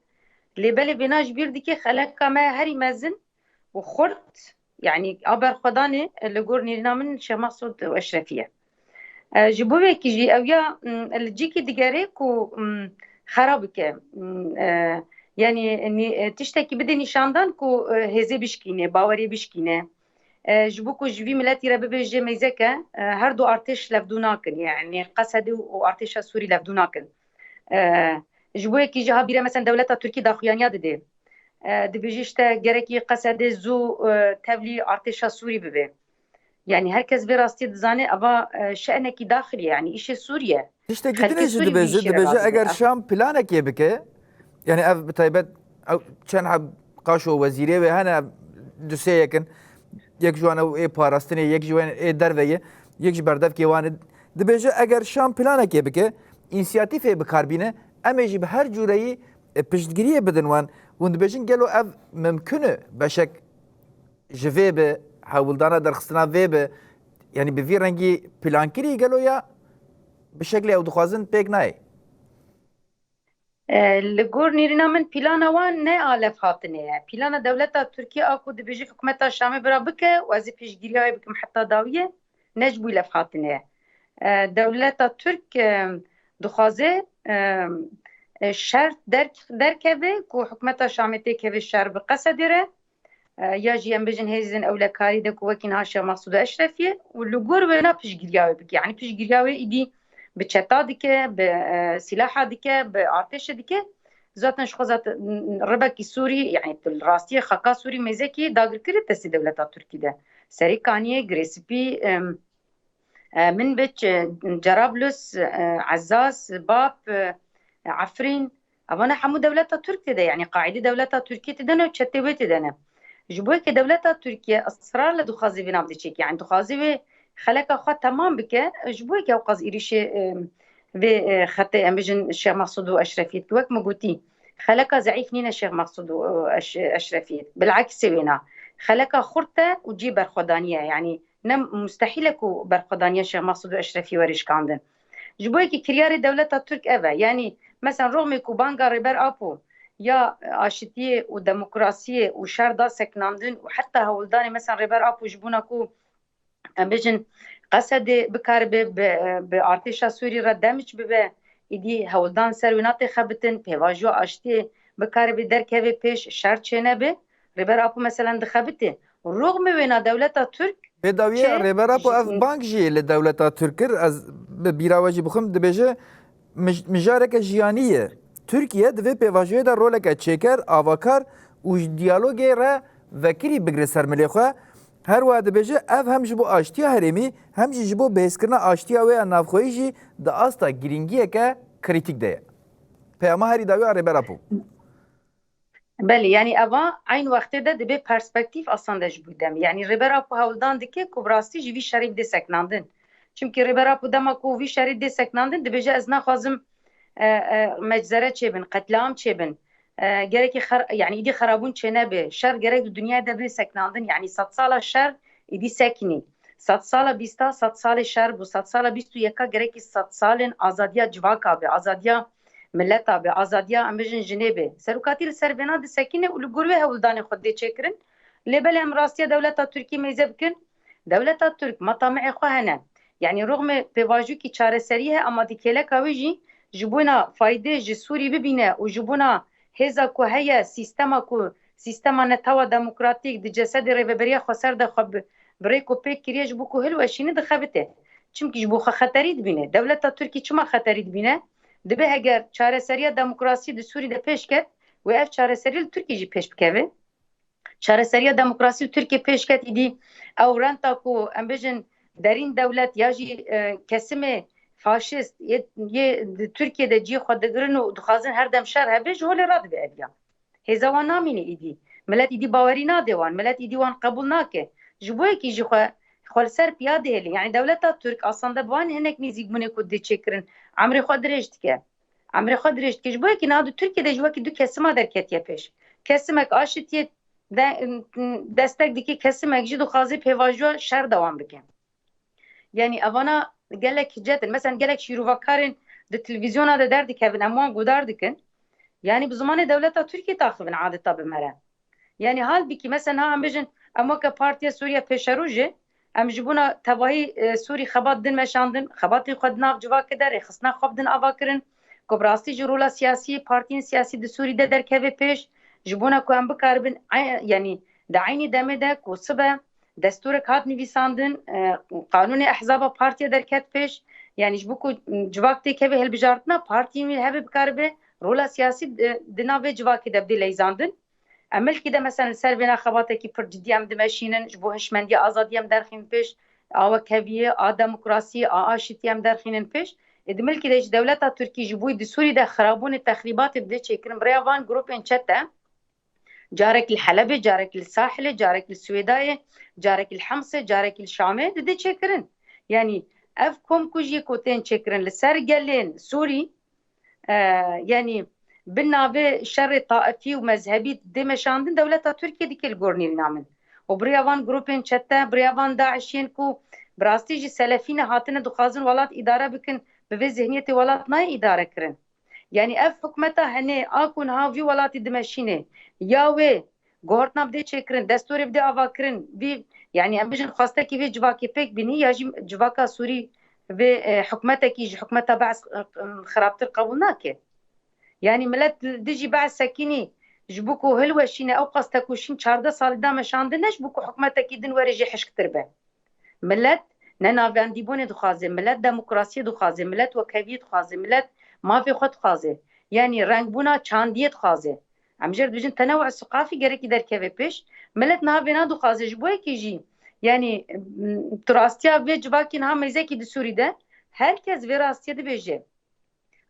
Lê belê vêna ji bîr dike xeleka me herî mezin û xurt, yanî a berxwedanê, e, li gor nêrîna min Şêx Mesûd û Eşrefî ye. E, ji bo vekî jî ew ya, m, li cîkî digere ku, m, xera bike. M, e, yanî nî- e, tiştekî bide nîşandan ku, e, hêzê bişkîne, bawerê bişkîne. E, ji bo ku ji vî miletî re bibêje mêzeke, e, her du artêş levdû nakin. Yanî Qesedê û artêşa Sûrî levdû nakin. E, ji bo yekî jî ha bîre, mesela dewleta Tirkî daxuyaniya dide. E, dibêje işte gerekî Qesedê zû, e, tevlî artêşa Sûrî bibe. Yanî her kes vê rastiyê dizane, eva, e, şe'nekî daxilî ye, yanî îşê Sûrî ye. Tiştekî dinê jî dibêje, dibêje eger Şam planekê bike, yanî ev bi taybet ew çend heb qaşo wezîrê wê hene, ev du sê yek in, yek ji wan ew ê parastinê, yek ji wan ê derve ye, yek ji berdevkê wan e. Dibêje eger Şam planekê bike, însiyatîfê bi kar bîne, em ê jî bi her cûreyî, e, piştgiriyê bidin wan. Hûn dibêjin gelo ev mimkun e beşek ji vê bi hewldana derxistina vê bi, yanî bi vî rengî plankirî gelo ya bi şeklê ew dixwazin pêk nayê? E, li gor nêrîna min plana wan ne a levhatinê ye. Plana dewleta Tirkiyê a ku dibêje hikûmeta Şamê bira bike û ez ê piştgiriya wê bikim heta dawiyê, ne ji bo levhatinê ye. E, dewleta Tirk, e, dixwaze, e, e, şert derk-, derkeve ku hikûmeta Şamê têkeve şer bi Qesedê re, e, ya jî em bêjin hêzên ewlekarî de ku wekî niha Şêx Mesûd Eşrefiyê û li gor wêna piştgiriya wê bike. Yanî piştgiriya wê îdî bi çeta dike, bi, e, sîlaha dike, bi artêşê dike. Zaten ji xwe zaten ribekî Sûrî, yanî tu li rastiyê xaka Sûrî mêzekî dagirkirî destê dewleta Tirkî de. Serê Kaniyê, Girê Spî, em, e, Minbic, e, Cerablus, e, Ezaz, Bab, e, Efrîn, evana hemû dewleta Tirk tê de, yanî qaîdê dewleta Tirkiyê tê de ne û çetê wê tê de ne. Ji bo yekê dewleta Tirkiye israrla dixwaze vê nav de çêke, yanî dixwaze wê xeleka xwe temam bike, ji bo yekê ewqas êrîşê, e, vê, e, xetê, em bêjin Şêx Mesûd û Eşrefiyê dike. Wek min gotî, Xeleka zeîf nîne Şêx Mexsûd û, û Eş-, Eşrefî. Bileksê wêna. Xeleka xurt e û cî berxwedaniye. Yanî ne mustehîl e ku berxwedaniya Şêx Mexsûd û Eşrefî were şikandin. Ji bo yekî kiryarê dewleta Tirk ev e. Yanî mesela roxmê ku banga Rêber Apo ya aşitiyê û demokrasiyê û şer da sekinandin û heta hewldanê mesela Rêber Apo ji bona ku em bêjin, Qesedê bikaribe bi, bi artêşa Sûrî re demîç bibe, îdî hewldan ser wê nate xebitin, pêvajoya aştiyê bikaribe derkeve pêş, şer çênebe. Rêber Apo meselen dixebite. Roxmê wêna dewleta Tirk Vê dawiyê çi Rêber Apo ji ev bank jî li dewleta Tirk kir. Ez bi bîra we jî bixwim, dibêje, mij-, mijareke jiyanî ye. Tirkiye di vê pêvajoyê de roleke çêker, avakar û ji diyalogê re vekirî bigire ser milê xwe. Her wiha dibêje, ev hem ji bo aştiya herêmî, hem jî ji bo bihêzkirina aştiya wê ya navxweyî jî di asta girîngiyeke krîtîk de ye. Peyama herî dawî ya Rêber Apo. Belê, yanî eva eyn wextê de dibe perspektîf asan de ji bo demê. Yanî Rêber Apo hewldan dike ku bi rastî jî vî şerî bide sekinandin. Çimkî Rêber Apo dema ku vî şerî dide sekinandin, dibêje, ez naxwazim, e, e, meczere çêbin, qetliam çêbin. E, gerekî xer-, yanî îdî xerabûn çênebe. Şer gerek di dinyayê de bê sekinandin. Yanî sedsala şer îdî sekinî. Sedsala bîsta, sedsalê şer bû. Sedsala bîst û yeka gerekî sedsalên azadiya civaka be, azadiya mileta be, azadiya, em bêjin, jinê be. Serokatî li ser vêna disekine û li gor wê hewldanê xwe dê çêkirin. Lê belê em rastiya dewleta Tirkî mêze bikin. Dewleta Tirk metamihê xwe hene. Yanî roxmê pêvajoyekî çareseriyê heye, ama di kêleka wê jî ji bona faydê ji Sûrî bibîne û ji bona hêza ku heye, sîstema ku, sîstema netewa demokratîk di cesedê rêveberiya xweser de xwe bi, bi rêk û pêk kiriye, ji bo ku hilweşîne, dixebite. Çimkî ji bo xwe xeterî dibîne. Dewleta Tirkî çima xeterî dibîne? Dibe heger çareseriya demokrasî di Sûrî de pêş ket, wê ev çareserî li Tirkî jî pêş bikeve. Çareseriya demokrasî li Tirkiyê pêş ket, îdî ew renta ku em bêjin derîn dewlet ya jî, e, kesimê faşîst yê, yê di Tirkiyê de cihê xwe digirin û dixwazin her dem şer hebe, ji holê radibe ev ya. Hêza wan namîne îdî. Milet îdî bawerî nade wan. Milet îdî wan qebûl nake. Ji bo yekî jî xwe, xwe li ser piya dihêlin. Yanî dewleta Tirk aslında bi wan hinek nêzîkbûnê ku dê çêkirin, emrê xwe dirêj dike. Emrê xwe dirêj dike. Ji bo yekî niha di Tirkiyê de ji wekî du kesima derketiye pêş. Kesimek aşitiyê de, destek dike, kesimek jî dixwaze pêvajoya şer dewam bike. Yanî evana gelek hicet in. Mesela gelek şîrovakarên di televîzyona de derdikevin, em wan guhdar dikin. Yanî bi zimanê dewleta Tirkiyê taxivin adeta bi me re. Yanî halbikî mesela niha em bêjin, em weke Partiya Sûriya Pêşerojê, em ji bona tevahî, e, Sûrî xebat din meşandin, xebatên xwe di nav civakê de, rêxistina xwe bi din ava kirin, ku bi rastî jî rola siyasî partiyên siyasî di Sûrî de derkeve pêş, ji bona ku em bikaribin, e, yanî di eynî demê de ku sibe destûrek hat nivîsandin, e, qanûnê ehzaba partiya derket pêş, yanî ji bo ku civak têkeve hilbijartina partiyên wî hebe bikaribe rola siyasî di, di nav vê civakê de bidê leyzandin. Em milkî de mesela li ser vêna xebatekî pir cidî em dimeşînin, ji bo hişmendiya azadiyê em derxînin pêş, a wekheviyê, a demokrasiyê, a aşitiyê em derxînin pêş. Ê di milkî de jî dewleta Tirkî ji bo di Sûrî de xirabûnê, texrîbatê bidê çêkirin bi rêya van grûpên çete. Carek li Helebê, carek li Sahilê, carek li Swêdayê, carek li Hemsê, carek li Şamê didê çêkirin. Yanî ev kom ku jî ku tên çêkirin li ser gelên Sûrî, e, yanî bi navê şerê taifî û mezhebî dê meşandin, dewleta Tirkiyê dike li gor nêrîna min. Û bi rêya van grûpên çete, bi rêya van DAIŞ'iyên ku bi rastî jî selefî ne, hatine dixwazin welat îdare bikin, bi vê zihniyetê welat nayê îdare kirin. Yanî ev hikûmeta henê a ku niha vî welatî dimeşîne, ya wê guhertina bidê çêkirin, destûrê bidê avakirin, vî, yanî em bijin xwestekî vê civakê pêk bînî, ya jî civaka Sûrî vê, e, hikûmetekî ji hikûmeta Be'es, e, e, xirabtir qebûl nake. Yanî milet li dijî Be'es sekinî ji bo ku hilweşîne, ew qas tekoşîn çardeh salî da meşandin, ne ji bo ku hikûmetekî din were jê hişktir be. Milet ne navendîbûnê dixwaze, milet demokrasiyê dixwaze, milet wekheviyê dixwaze, milet mafê xwe dixwaze. Yanî rengbûna çandiyê dixwaze. Em jê re dibêjin tenewu siqafî gerekî derkeve pêş. Milet niha vêna dixwaze, ji bo yekî jî, yanî, m, tu rastiya vê civakî niha mêzekî di Sûrî de her kes vê rastiyê dibêje.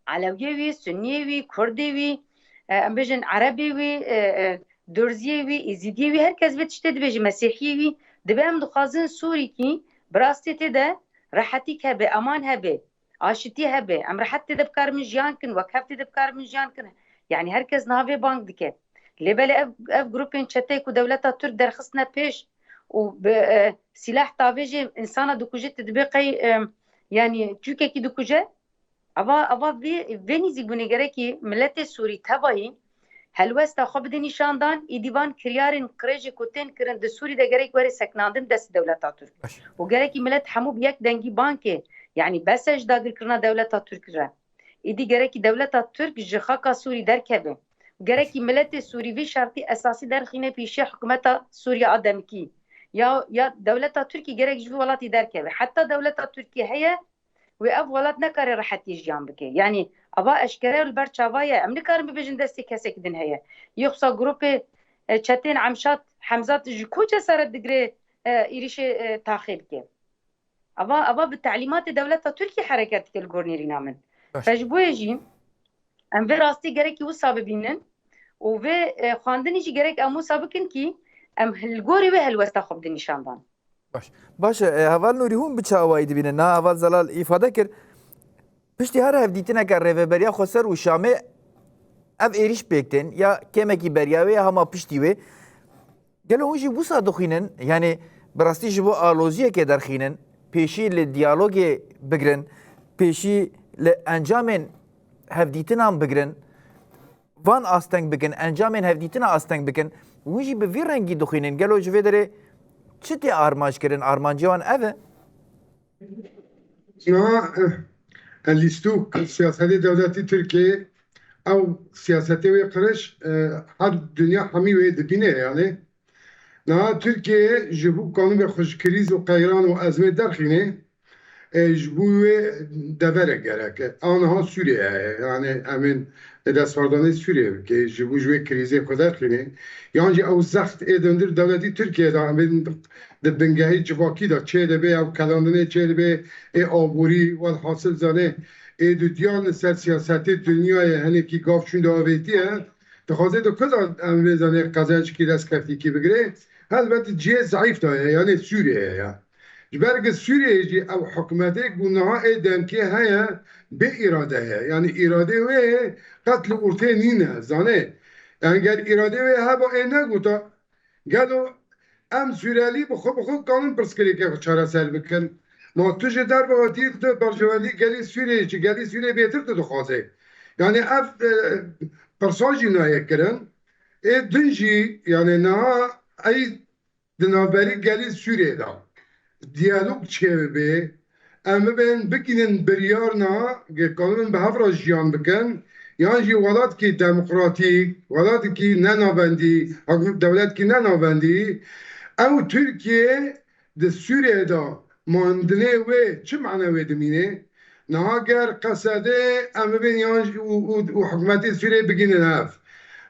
Elewiyê wî, Sunniyê wî, Kurdê wî, e, em bêjin Erebê wî, e, e, Durziyê wî, Êzîdiyê wî, her kes vê tiştê dibêje, Mesîhiyê wî. Dibe em dixwazin Sûrîkî bi rastî tê de rehetîk hebe, eman hebe, aşitî hebe. Em rehet tê de bikaribin jiyan kin, wekhev tê de bikaribin jiyan kin. Yani her kes niha vê bang dike. Lê belê ev, ev grûpên çeteyê ku dewleta Tirk derxistine pêş û bi, e, sîlah tavêjê însana dikuje, tu dibê qey, e, yani çûkekî dikuje. Ava, ava vê, vê nîzîkbûnê gerekî miletê Sûrî tevayî helwesta xwe bide nîşandan, îdî van kiryarên qirêjê ku tên kirin di Sûrî de gerek were sekinandin dest dewleta Tirk. Baş. Û gerekî milet hemû bi yek dengî bang ke, yani bes e ji dagirkirina dewleta Tirk re. Îdî gerekî dewleta Tirk ji xaka Sûrî derkeve. Gerekî miletê Sûrî vî şertî esasî derxîne pêşiya hikûmeta Sûriya a demikî. Ya, ya dewleta Tirkî gerek ji vî welatî derkeve. Heta dewleta Tirkî heye, wê ev welat nekare rehetiyê jiyan bike. Yani, ava eşkere li ber çava ye. Em nikarin bibêjin destê kesekî din heye. Yoksa grûpê, e, çetên Emşat, Hemzat ji ku cesaret digire, e, êrişê, e, taxê bike? Ava, ava bi telîmatê dewleta Tirkî hereket dike li gor nêrîna min. Baş. Fe ji bo yê jî em vê rastî gerekî wisa bibînin û vê, e, xwendinî jî gerek em wisa bikin kî em li gorî wê helwesta xwe bidin nîşandan. Baş. Baş e, heval Nûrî hûn bi çi awayî dibînin? Na heval Zelal îfade kir. Piştî her hevdîtineke Rêveberiya Xweser û Şamê ev êrîş pêk tên ya kêmekî beriya wê ya hema piştî wê. Gelo hûn jî wisa dixwînin, yani bi rastî ji bo aloziyekê derxînin, pêşî li diyalogê bigirin, pêşî li encamên hevdîtinan bigirin, van asteng bikin, encamên hevdîtina asteng bikin, hûn jî bi vî rengî dixwînin. Gelo ji vê derê çi tê armanc kirin? Armancê wan ev e? Niha, eh, lîstûk, siyasetê dewletî Tirkiyê, ew siyasetê wê qirêj, eh, her dinya hemî wê dibîne yani. Niha Tirkiye ji bo kanûnê xwe ji krîz û qeyran û ezmê derxîne, e, ji bo wê devere gerek e. Aniha Sûriye heye. Yani em ên destvardanê Sûriye bike, ji bo ji wê krîzê xwe derxîne. Yan jî ew zext ê dindir dewletî Tirkiye de em ên di bingehî civakî de çê dibe, ew kelandinê çê dibe, ê aborî, welhasil zanê, ê dudiyan li ser siyasetê dinyayê hinekî gav şûnde avêtiye. Dixwaze di ku de em vê zanê qezencikî destkeftîkî bigire, helbet cihê zeîf de ye, yanê Sûriye ye. Ji ber ku Sûriye jî ew hikûmetê ku niha ê demkê heye, bê îrade ye. Yanî îradê wê qet li ortê nîne, zanê. Eger îradê wê heba ê negota, gelo em Sûrelî bi xwe bi xwe kanin pirsgirêkê xwe çareser bikin. Ma tu ji derve hatî, tu berjewendî gelî Sûriyê, ji gelî Sûriyê bêtir tu dixwazê. Yanî ev, e, pirsa jî nayê kirin. Ê din jî, yanî niha ey di navberî gelî Sûriyê de diyalog çêbibe, em bibên bigihînin biryarna, ge kanibin bi hev re jiyan bikin, yan jî welatkî demokratîk, welatkî nenavendî, dewletkî nenavendî, ew Tirkiye di Sûriyê de mandinê wê çi mane wê dimîne? Niha ger Qesedê em bibên yan jî û, û, û hikûmetê Sûriyê bigînin hev.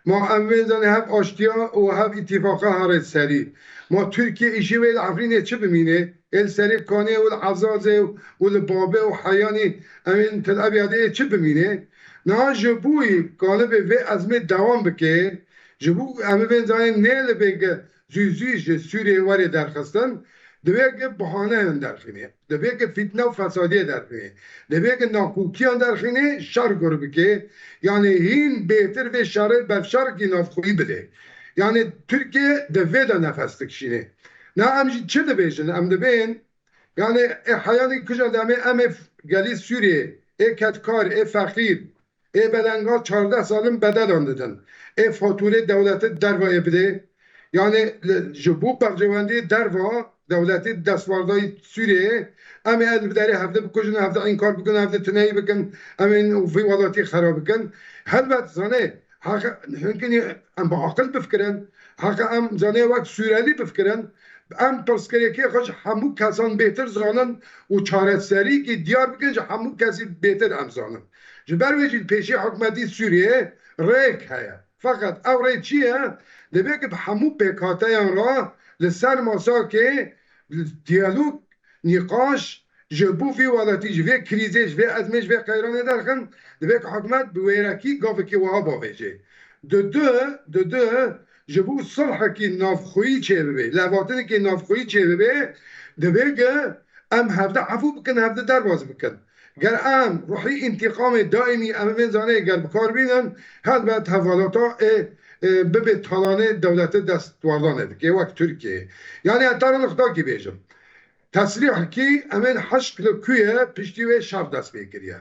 Ma em bibên zanê hev aştiya û hev îtîfaqa herê serî. Ma Tirkiye îşê wê li Efrînê çi bimîne? Ê li serê Kanê û li Ezazê û li Babê û Heyanî em ên Tel Abyadê ê çi bimîne? Niha ji bo yî kanibê vê ezmê dewam bike, ji bo em bibên zanê nê li bê ge zû zû ji Sûriyê were derxistin, divê ke bahaneyan derxîne. Divê ke fîtne û fesadiyê derxîne. Divê ke nakokiyan derxîne, şer gur bike. Yanî hîn bêtir vê şerê berfşarekî navxweyî bide. Yanî Tirkiye di vê de nefes dikişîne. Na em jî çi dibêjin? Em dibên, yanî ê heyanî kija demê em ê gelî Sûriyê, ê kedkar, ê feqîr, ê belengal çardeh salin bedelan didin. Ê fatûrê dewletê derva ê bidê. Yanî li, ji bo berjewendiyê derva dewletê destwerdayî Sûriyeyê, em ê li derê hevde bikujin, hevde înkar bikin, hevde tineyî bikin, em ê vî welatî xera bikin. Helbet zanê, heqe hinkinî em bi aqil bifikirin, heqe em zanê wek Sûrelî bifikirin, em pirsgirêkê xwe ji hemû kesan bêtir zanin û çareserîkî diyar bikin ji hemû kesî bêtir em zanin. Ji ber wê jî li pêşî hikûmetî Sûriyê rêk heye. Feqet ew rê çi ye? Divê ki bi hemû pêkhateyan re li ser masakê diyalog, nîqaş ji bo vî welatî, ji vê krîzê, ji vê ezmê, ji vê qeyranê derxin, divê ki hikûmet bi wêrekî gavekî wiha bavêje. Di du, di du, ji bo sulhekî navxweyî çêbibe, lêhatinekî navxweyî çêbibe, divê ki em hevde efû bikin, hevde derbas bikin. Ger em ruhî întîqamê daîmî em bên zanê ger bi kar bînin, helbet hevalata ê, ê, bibe talanê dewletê destwardanê dike wek Tirkiyeyê. Yanî ez te re nixtakî bêjim. Tesrîh kî em ên heşt kilo kuye piştî wê şer dest pê kiriye.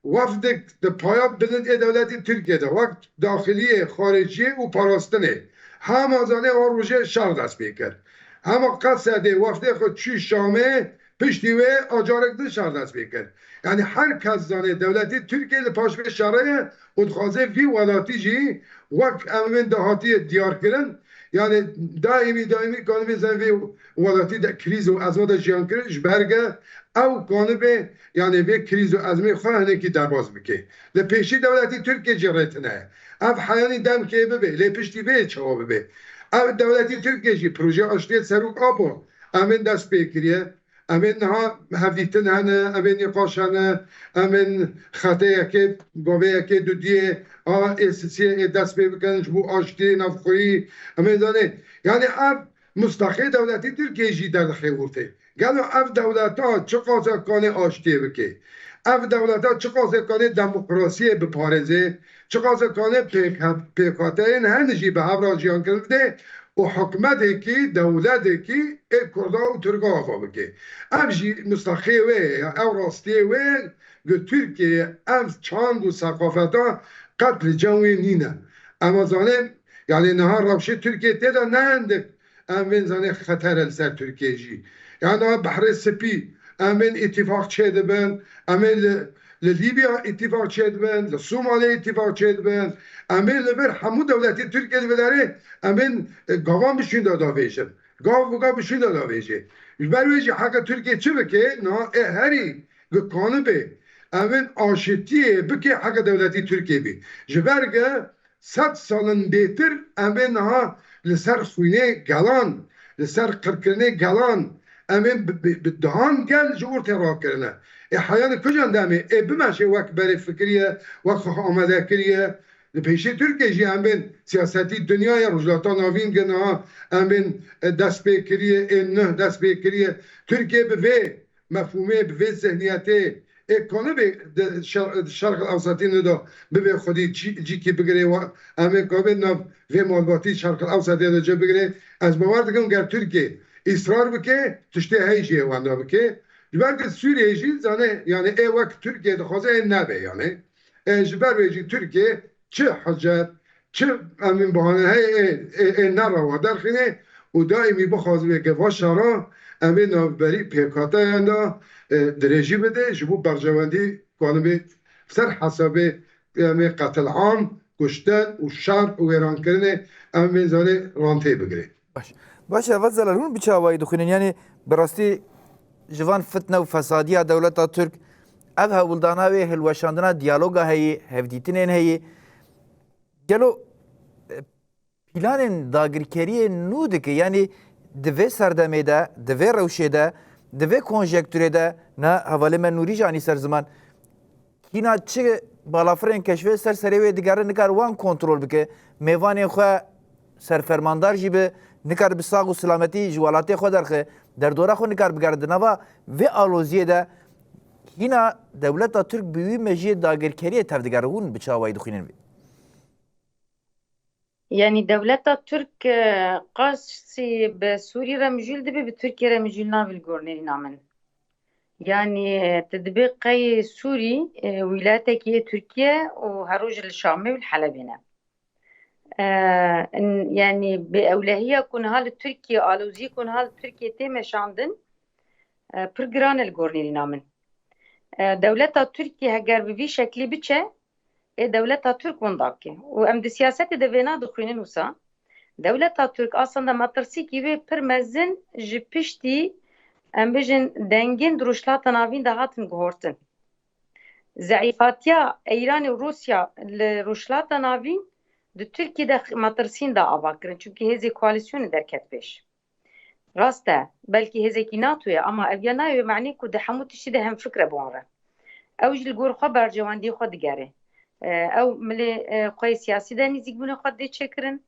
Wefdek di paya bilind ê dewletê Tirkiyê de wek daxiliyê, xariciyê û parastinê hema zanê o rojê şer dest pê kir. Hema Qesedê wefdê xwe çû Şamê, piştî wê a carek din şer dest pê kir. Yanî her kes zanê dewletê Tirkiyê li paş vê şerê ye û dixwaze vî welatî jî wek em bên dahatiye diyar kirin. Yanî daîmî daîmî kanibê zanê vê welatî de krîz û ezma de jiyan kirin ji ber ge ew kanibê yanî vê krîz û ezmê xwe hinekî derbas bike. Li pêşî dewletî Tirkiyê jî rê tune ye. Ev heyanî demkê bibe, lê piştî vê çawa bibe? Ev dewletî Tirkiyê jî projeya aştiyê Serok Apo em bên dest pê kiriye. Em ên niha hevdîtin hene, em ên nîqaş hene, em ên xetê yekê, gavê yekê dudiyê, a ê sisiyê ê dest pê bikin ji bo aştiyê navxweyî. Em ên zanê, yanî ev mustaqê dewletî Tirkiyê jî derdixê ortê. Gelo ev dewleta çiqas e kanê aştiyê bike? Ev dewleta çiqas e kanê demokrasiyê biparêze? Çiqas e kanê pêk-, pêkhateyên hene jî bi hev re jiyan kirin bide û hikûmetekî, dewletekî ê Kurda û Tirka ava bike? Ev jî mustaqê wê ye, ya ew rastiyê wê ye ku Tirkiyeyê ev çand û seqafeta qet li cem wê nîne. Em a zanê, yanî niha rewşê Tirkiyê tê de ne hindik em bên zanê xeter e li ser Tirkiyê jî. Yan a Behrê Spî, em bên îtîfaq çêdibin, em ê li, li Lîbya îtîfaq çêdibin, li Somalê îtîfaq çêdibin, em ê li vir hemû dewletê Tirkiyê di vê derê, em bên, e, gavan bi şûnda davêjin. Gav bi gav bi şûnda davêjê. Ji ber wê jî heke Tirkiye çi bike, niha ê herî ku kanibê, em bên aşitiyê bike heke dewletî Tirkiyê bî. Ji ber ge sed salin bêtir em ê niha li ser xwînê gelan, li ser qirkirinê gelan, em ê bi, bi, bi dehan gel ji ortê rakirine. Ê heyanî kucan demê ê bimeşê wek berê fikiriye, wek xwe amade kiriye. Li pêşê Tirkiye jî em bên siyasetî dinyayê Rojhilata Navîn ge niha em bên, e, dest pê kiriye, ê nuh dest pê kiriye. Tirkiye bi vê mefhûmê, bi vê zihniyetê, ê kanibê di şer-, di Şerq el Ewsetî ne de bibê xwedî cî-, cîkî bigirê, wa-, em ê kabê nav vê malbatî Şerq el Ewsetê de cih bigirê. Ez bawer dikim ger Tirkiye îsrar bike, tiştê hey jî ê wenda bike. Ji ber ku Sûriyeyê jî zane, yanî ê wek Tirkiye dixwaze ê nebe yanî. E, ji ber wê jî Tirkiye çi hicet, çi em ên bahane heye, ê, ê, ê ne rewa derxîne û daîmî bixwaze vê geva şera em ê navberî pêkhateyan de, e, dirêjî bide, ji bo berjewendî kanibê ser hesabê em ê qetilam, kuştin û şer û wêrankirinê em ê zanê rantê bigire. Baş. Baş e, Heval Zelal, hûn bi çi awayî dixwînin? Yanî bi rastî ji van fitne û fesadiya dewleta Tirk, ev hewldana wê hilweşandina diyaloga heyî, hevdîtinên heyî, gelo, e, planên dagirkeriyê nû dike? Yanî di vê serdemê de, di vê rewşê de, di vê konjekturê de, na hevalê me Nûrî jî anî ser ziman, hîna çi balafirên keşfê ser serê wê digere, nikare wan kontrol bike, mêvanên xwe serfermandar jî bi, nikare bi sax û silametî ji welatê xwe derxe, derdora xwe nikare bigere. Di nava vê aloziyê de hîna dewleta Tirk bi wî mejiyê dagirkeriyê tevdigere. Hûn bi çi awayî dixwînin vê? Yanî dewleta Tirk, e, qasî bi Sûrî re mijûl dibe, bi Tirkiye re mijûl nabe li gor nêrîna min. Yanî, e, tu dibê qey Sûrî, e, wîlayetekî yê Tirkiye û her roj li Şamê û li Helebê ne. E, n-, yanî bi ewlehiya ku niha li Tirkiye, aloziyê ku niha li Tirkiye tê meşandin, e, pir giran e li gor nêrîna min. E, dewleta Tirkiye heger bi vî şeklî biçe, ê dewleta Tirk winda bike. Û em di siyasetê de vêna dixwînin wisa. Dewleta Tirk aslında metirsîkî wê pir mezin ji piştî, em bijin, dengên di Rojhilata Navîn de hatin guhortin. Zeîfatiya Îranê û Rûsya li Rojhilata Navîn di Tirkiyê de metirsîn da ava kirin. Çimkî hêzê koalîsyonê derket pêş. Rast e, belkî hêzekî NATO ye, ama ev ya nayê wê menê ku di hemû tiştî de hemfikr e bi wan re. Ew jî li gor xwe berjewendiyê xwe digere. E, ew milê, e, xwe yê siyasî de nêzîkbûnê xwe didê çêkirin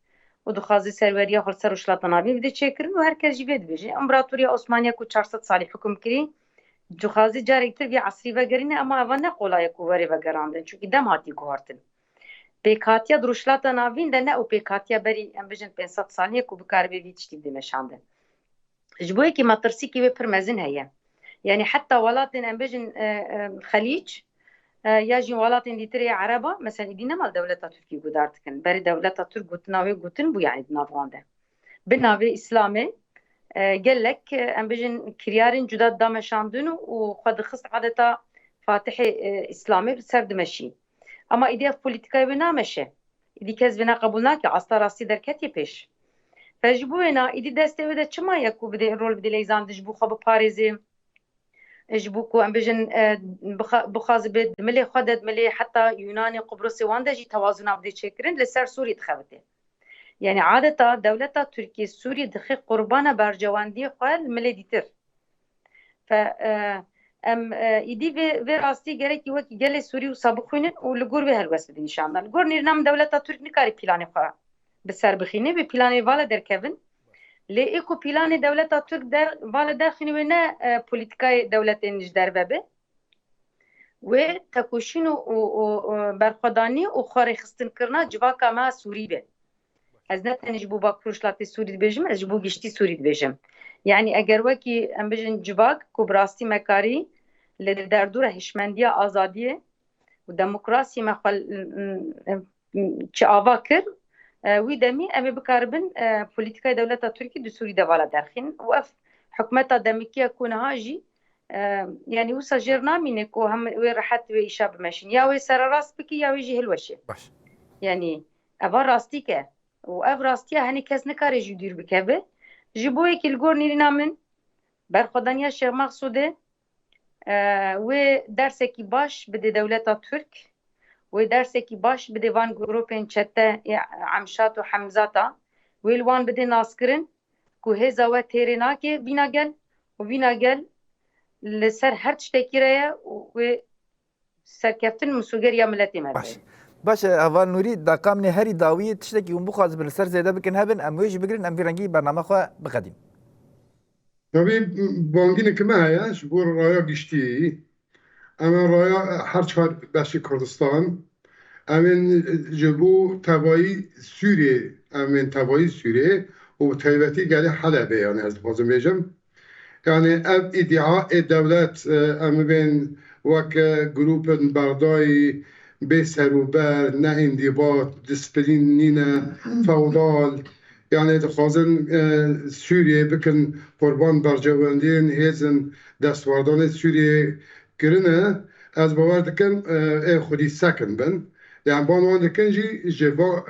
û dixwaze serweriya xwe li ser Rojhilata Navîn bide çêkirin û her kes jî vê dibêje. Împaratoriya Osmaniya ku çar sed salî hukm kirî, Dixwazî carek tir vî esrî vegerîne, ema eva ne qolay e ku were vegerandin, çunkî dem hatî guhartin. Pêkhatiya di Rojhilata Navîn de ne ew pêkhatiya berî, em bijin, pênc sed salî ye ku bikaribe vî tiştî bide meşandin. Ji bo yekî metirsîkî wê pir mezin heye. Yanî heta welatên, em bijin, e, e, Xelîc, e, ya jî welatên dîtirê Ereba, mesela, îdî nema li dewleta Tirkî guhdar dikin. Berê dewleta Tirk gotina wê gotin bû, yanî di nav wan de. Bi navê Îslamê, e, gelek, e, em bijin, kiryarên cuda da meşandin û, û xwe dixist adeta Fatihê, e, Îslamê bi ser dimeşî. Ema îdî ev polîtîkayê wê nameşe. Îdî kes vê neqebûl nake, asta rastî derketiye pêş. Fe ji bo wêna, îdî destê wê de çima ye ku bidê, rol bidê leyzandin, ji bo xwe biparêzê, ji bo ku, em bijin, e, bixa-, bixwaze bê di milê xwe de, di milê heta Yûnanê, Qubrusê wan de jî tewazûna bidê çêkirin, li ser Sûrî dixebitê. Yanî adeta dewleta Tirkiyê Sûrî dixe qurbana berjewendiyê xwe li milê dîtir. Fe, e, em, e, îdî vê, vê rastî gerekî wekî gelê Sûrî wisa bixwînin û li gor wê helwest bidin nîşandan. Li gor nêrîna min dewleta Tirk nikare planê xwe bi ser bixîne, wê planê vala derkevin. Lê ê ku planê dewleta Tirk der, vala derxîne wê ne, e, polîtîkayê dewletên ji derve be. Wê tekoşîn û, û, û, û berxwedanî û xwerêxistinkirina civaka me Sûrî be. Ez ne tenê ji bo Bakur Rojhilatê Sûrî dibêjim, ez ji bo giştî Sûrî dibêjim. Yanî eger wekî, em bijin, civak ku bi rastî me karî li derdora hişmendiya azadiyê û demokrasiyê me xwe, m, m, çi ava kir, e, wî demî em ê bikaribin, e, polîtîkayê dewleta Tirkî di Sûrî de vala derxîn û ev hikûmeta demikî ye ku niha jî, e, yanî wisa jêr namîne ku hem wê rehet wê îşa bimeşin. Ya wê sererast bikî ya wê jî hilweşe. Baş. Yanî eva rastîk e. Û ev rastiya henî kes nikare jî dûr bikeve. Ji bo yekî li gor nêrîna min berxwedaniya Şêx Mexsûdê, e, wê dersekî baş bidê dewleta Tirk, wê dersekî baş bidê van grûpên çete ê Emşat û Hemzata, wê li wan bidê naskirin ku hêza we têrê nake vîna gel û vîna gel li ser her tiştekî re ye û wê serkeftin misûgeriya miletê me Baş. Dibin. Baş e, Heval Nûrî, deqamnê herî dawî tiştekî hûn bixwazibin li ser zêde bikin hebin, em wê jî bigirin, em vî rengî bername xwe biqedîn. Tabî, bangîneke me heye ji bo raya giştî. Em ê raya her çar beşê Kurdistan, em ên ji bo tevayî Sûriyê, em ên tevayî Sûriyê û bi taybetî gelê Helebê, yanî ez dixwazim bêjim. Yanî ev îdîa ê dewlet, e, em bên weke grûpên berdayî bê ser û ber, ne îndîbat, disiplîn nîne, fewdal, yanî dixwazin, e, Sûriyê bikin qurban berjewendiyên hêzên destwardanê Sûriyê kirine. Ez bawer dikim, e, ê xwedî sekin bin. Yanî ban wan dikin jî ji va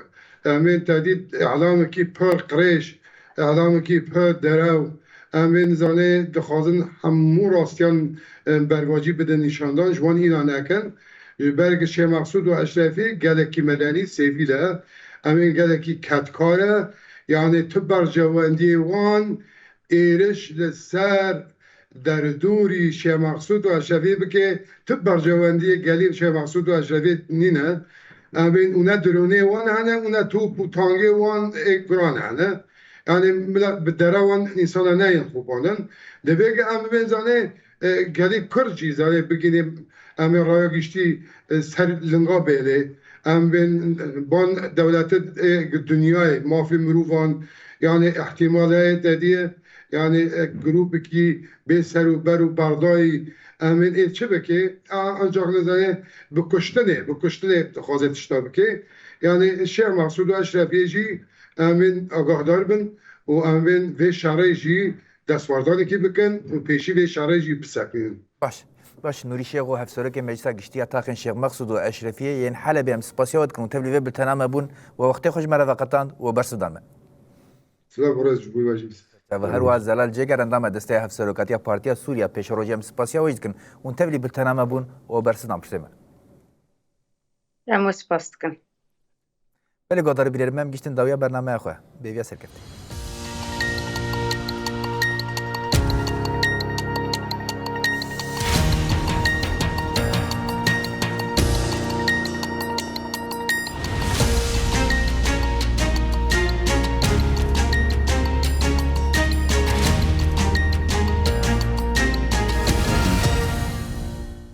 em ên tedî îlamekî pir qirêj, îlamekî pir derew, em ên zanê dixwazin hemû rastiyan, e, bervacî bidin nîşandan, ji wan îna nekin. Ji ber ku Şêx Mexsûd û Eşrefî gelekî medenî, sêvîl e, em ên gelekî kedkar e, yanî tu berjewendiyê wan êriş li ser derdorî Şêx Mexsûd û Eşrefî bike, tu berjewendiyê gelî Şêx Mexsûd û Eşrefî nîne. Em bên û ne dronê wan hene û ne top û tangê wan ê guran hene. Yanî bila bi dera wan însana neyên xwebanin. Divê ke em bên zanê, e, gelî Kurd jî zanê bigihîne em ê raya giştî, e, ser linga bêlê. Em bên ban dewletê, e, dinyayê, mafê mirovan, yanî îhtîmal heye tedî, yanî, e, grûpekî bê ser û ber û berdayî, em ên ê çi bike? A, ancak nizane bi kuştinê, bi kuştinê dixwaze tişta bike. Yanî Şêx Mexsûd û Eşrefiyê jî em ên agahdar bin û em bên vê şerê jî destwardanekî bikin û pêşî vê şerê jî bisekinîn. Baş. Baş, Nûrî Şêxo, Hevserokê Meclisa Giştî ya Taxên Şêx Mexsûd û Eşrefiyê yên Helebê, em spasiya we dikin û tevlî vê biltena me bûn, we wextê xwe ji me re veqetand û we bersiv dan me. Silav û rêz ji bo we jî. Ev her wiha Zelal Cêger, endama desteya Hevserokatiya Partiya Sûriya Pêşerojê, em spasiya we jî dikin. Hûn tevlî biltena me bûn û bersiv dan pirsê me. Em we spas dikin. Belê, guhdarî bînerê me, em giştin dawiya bernameya xwe. Bêviya serkeftin.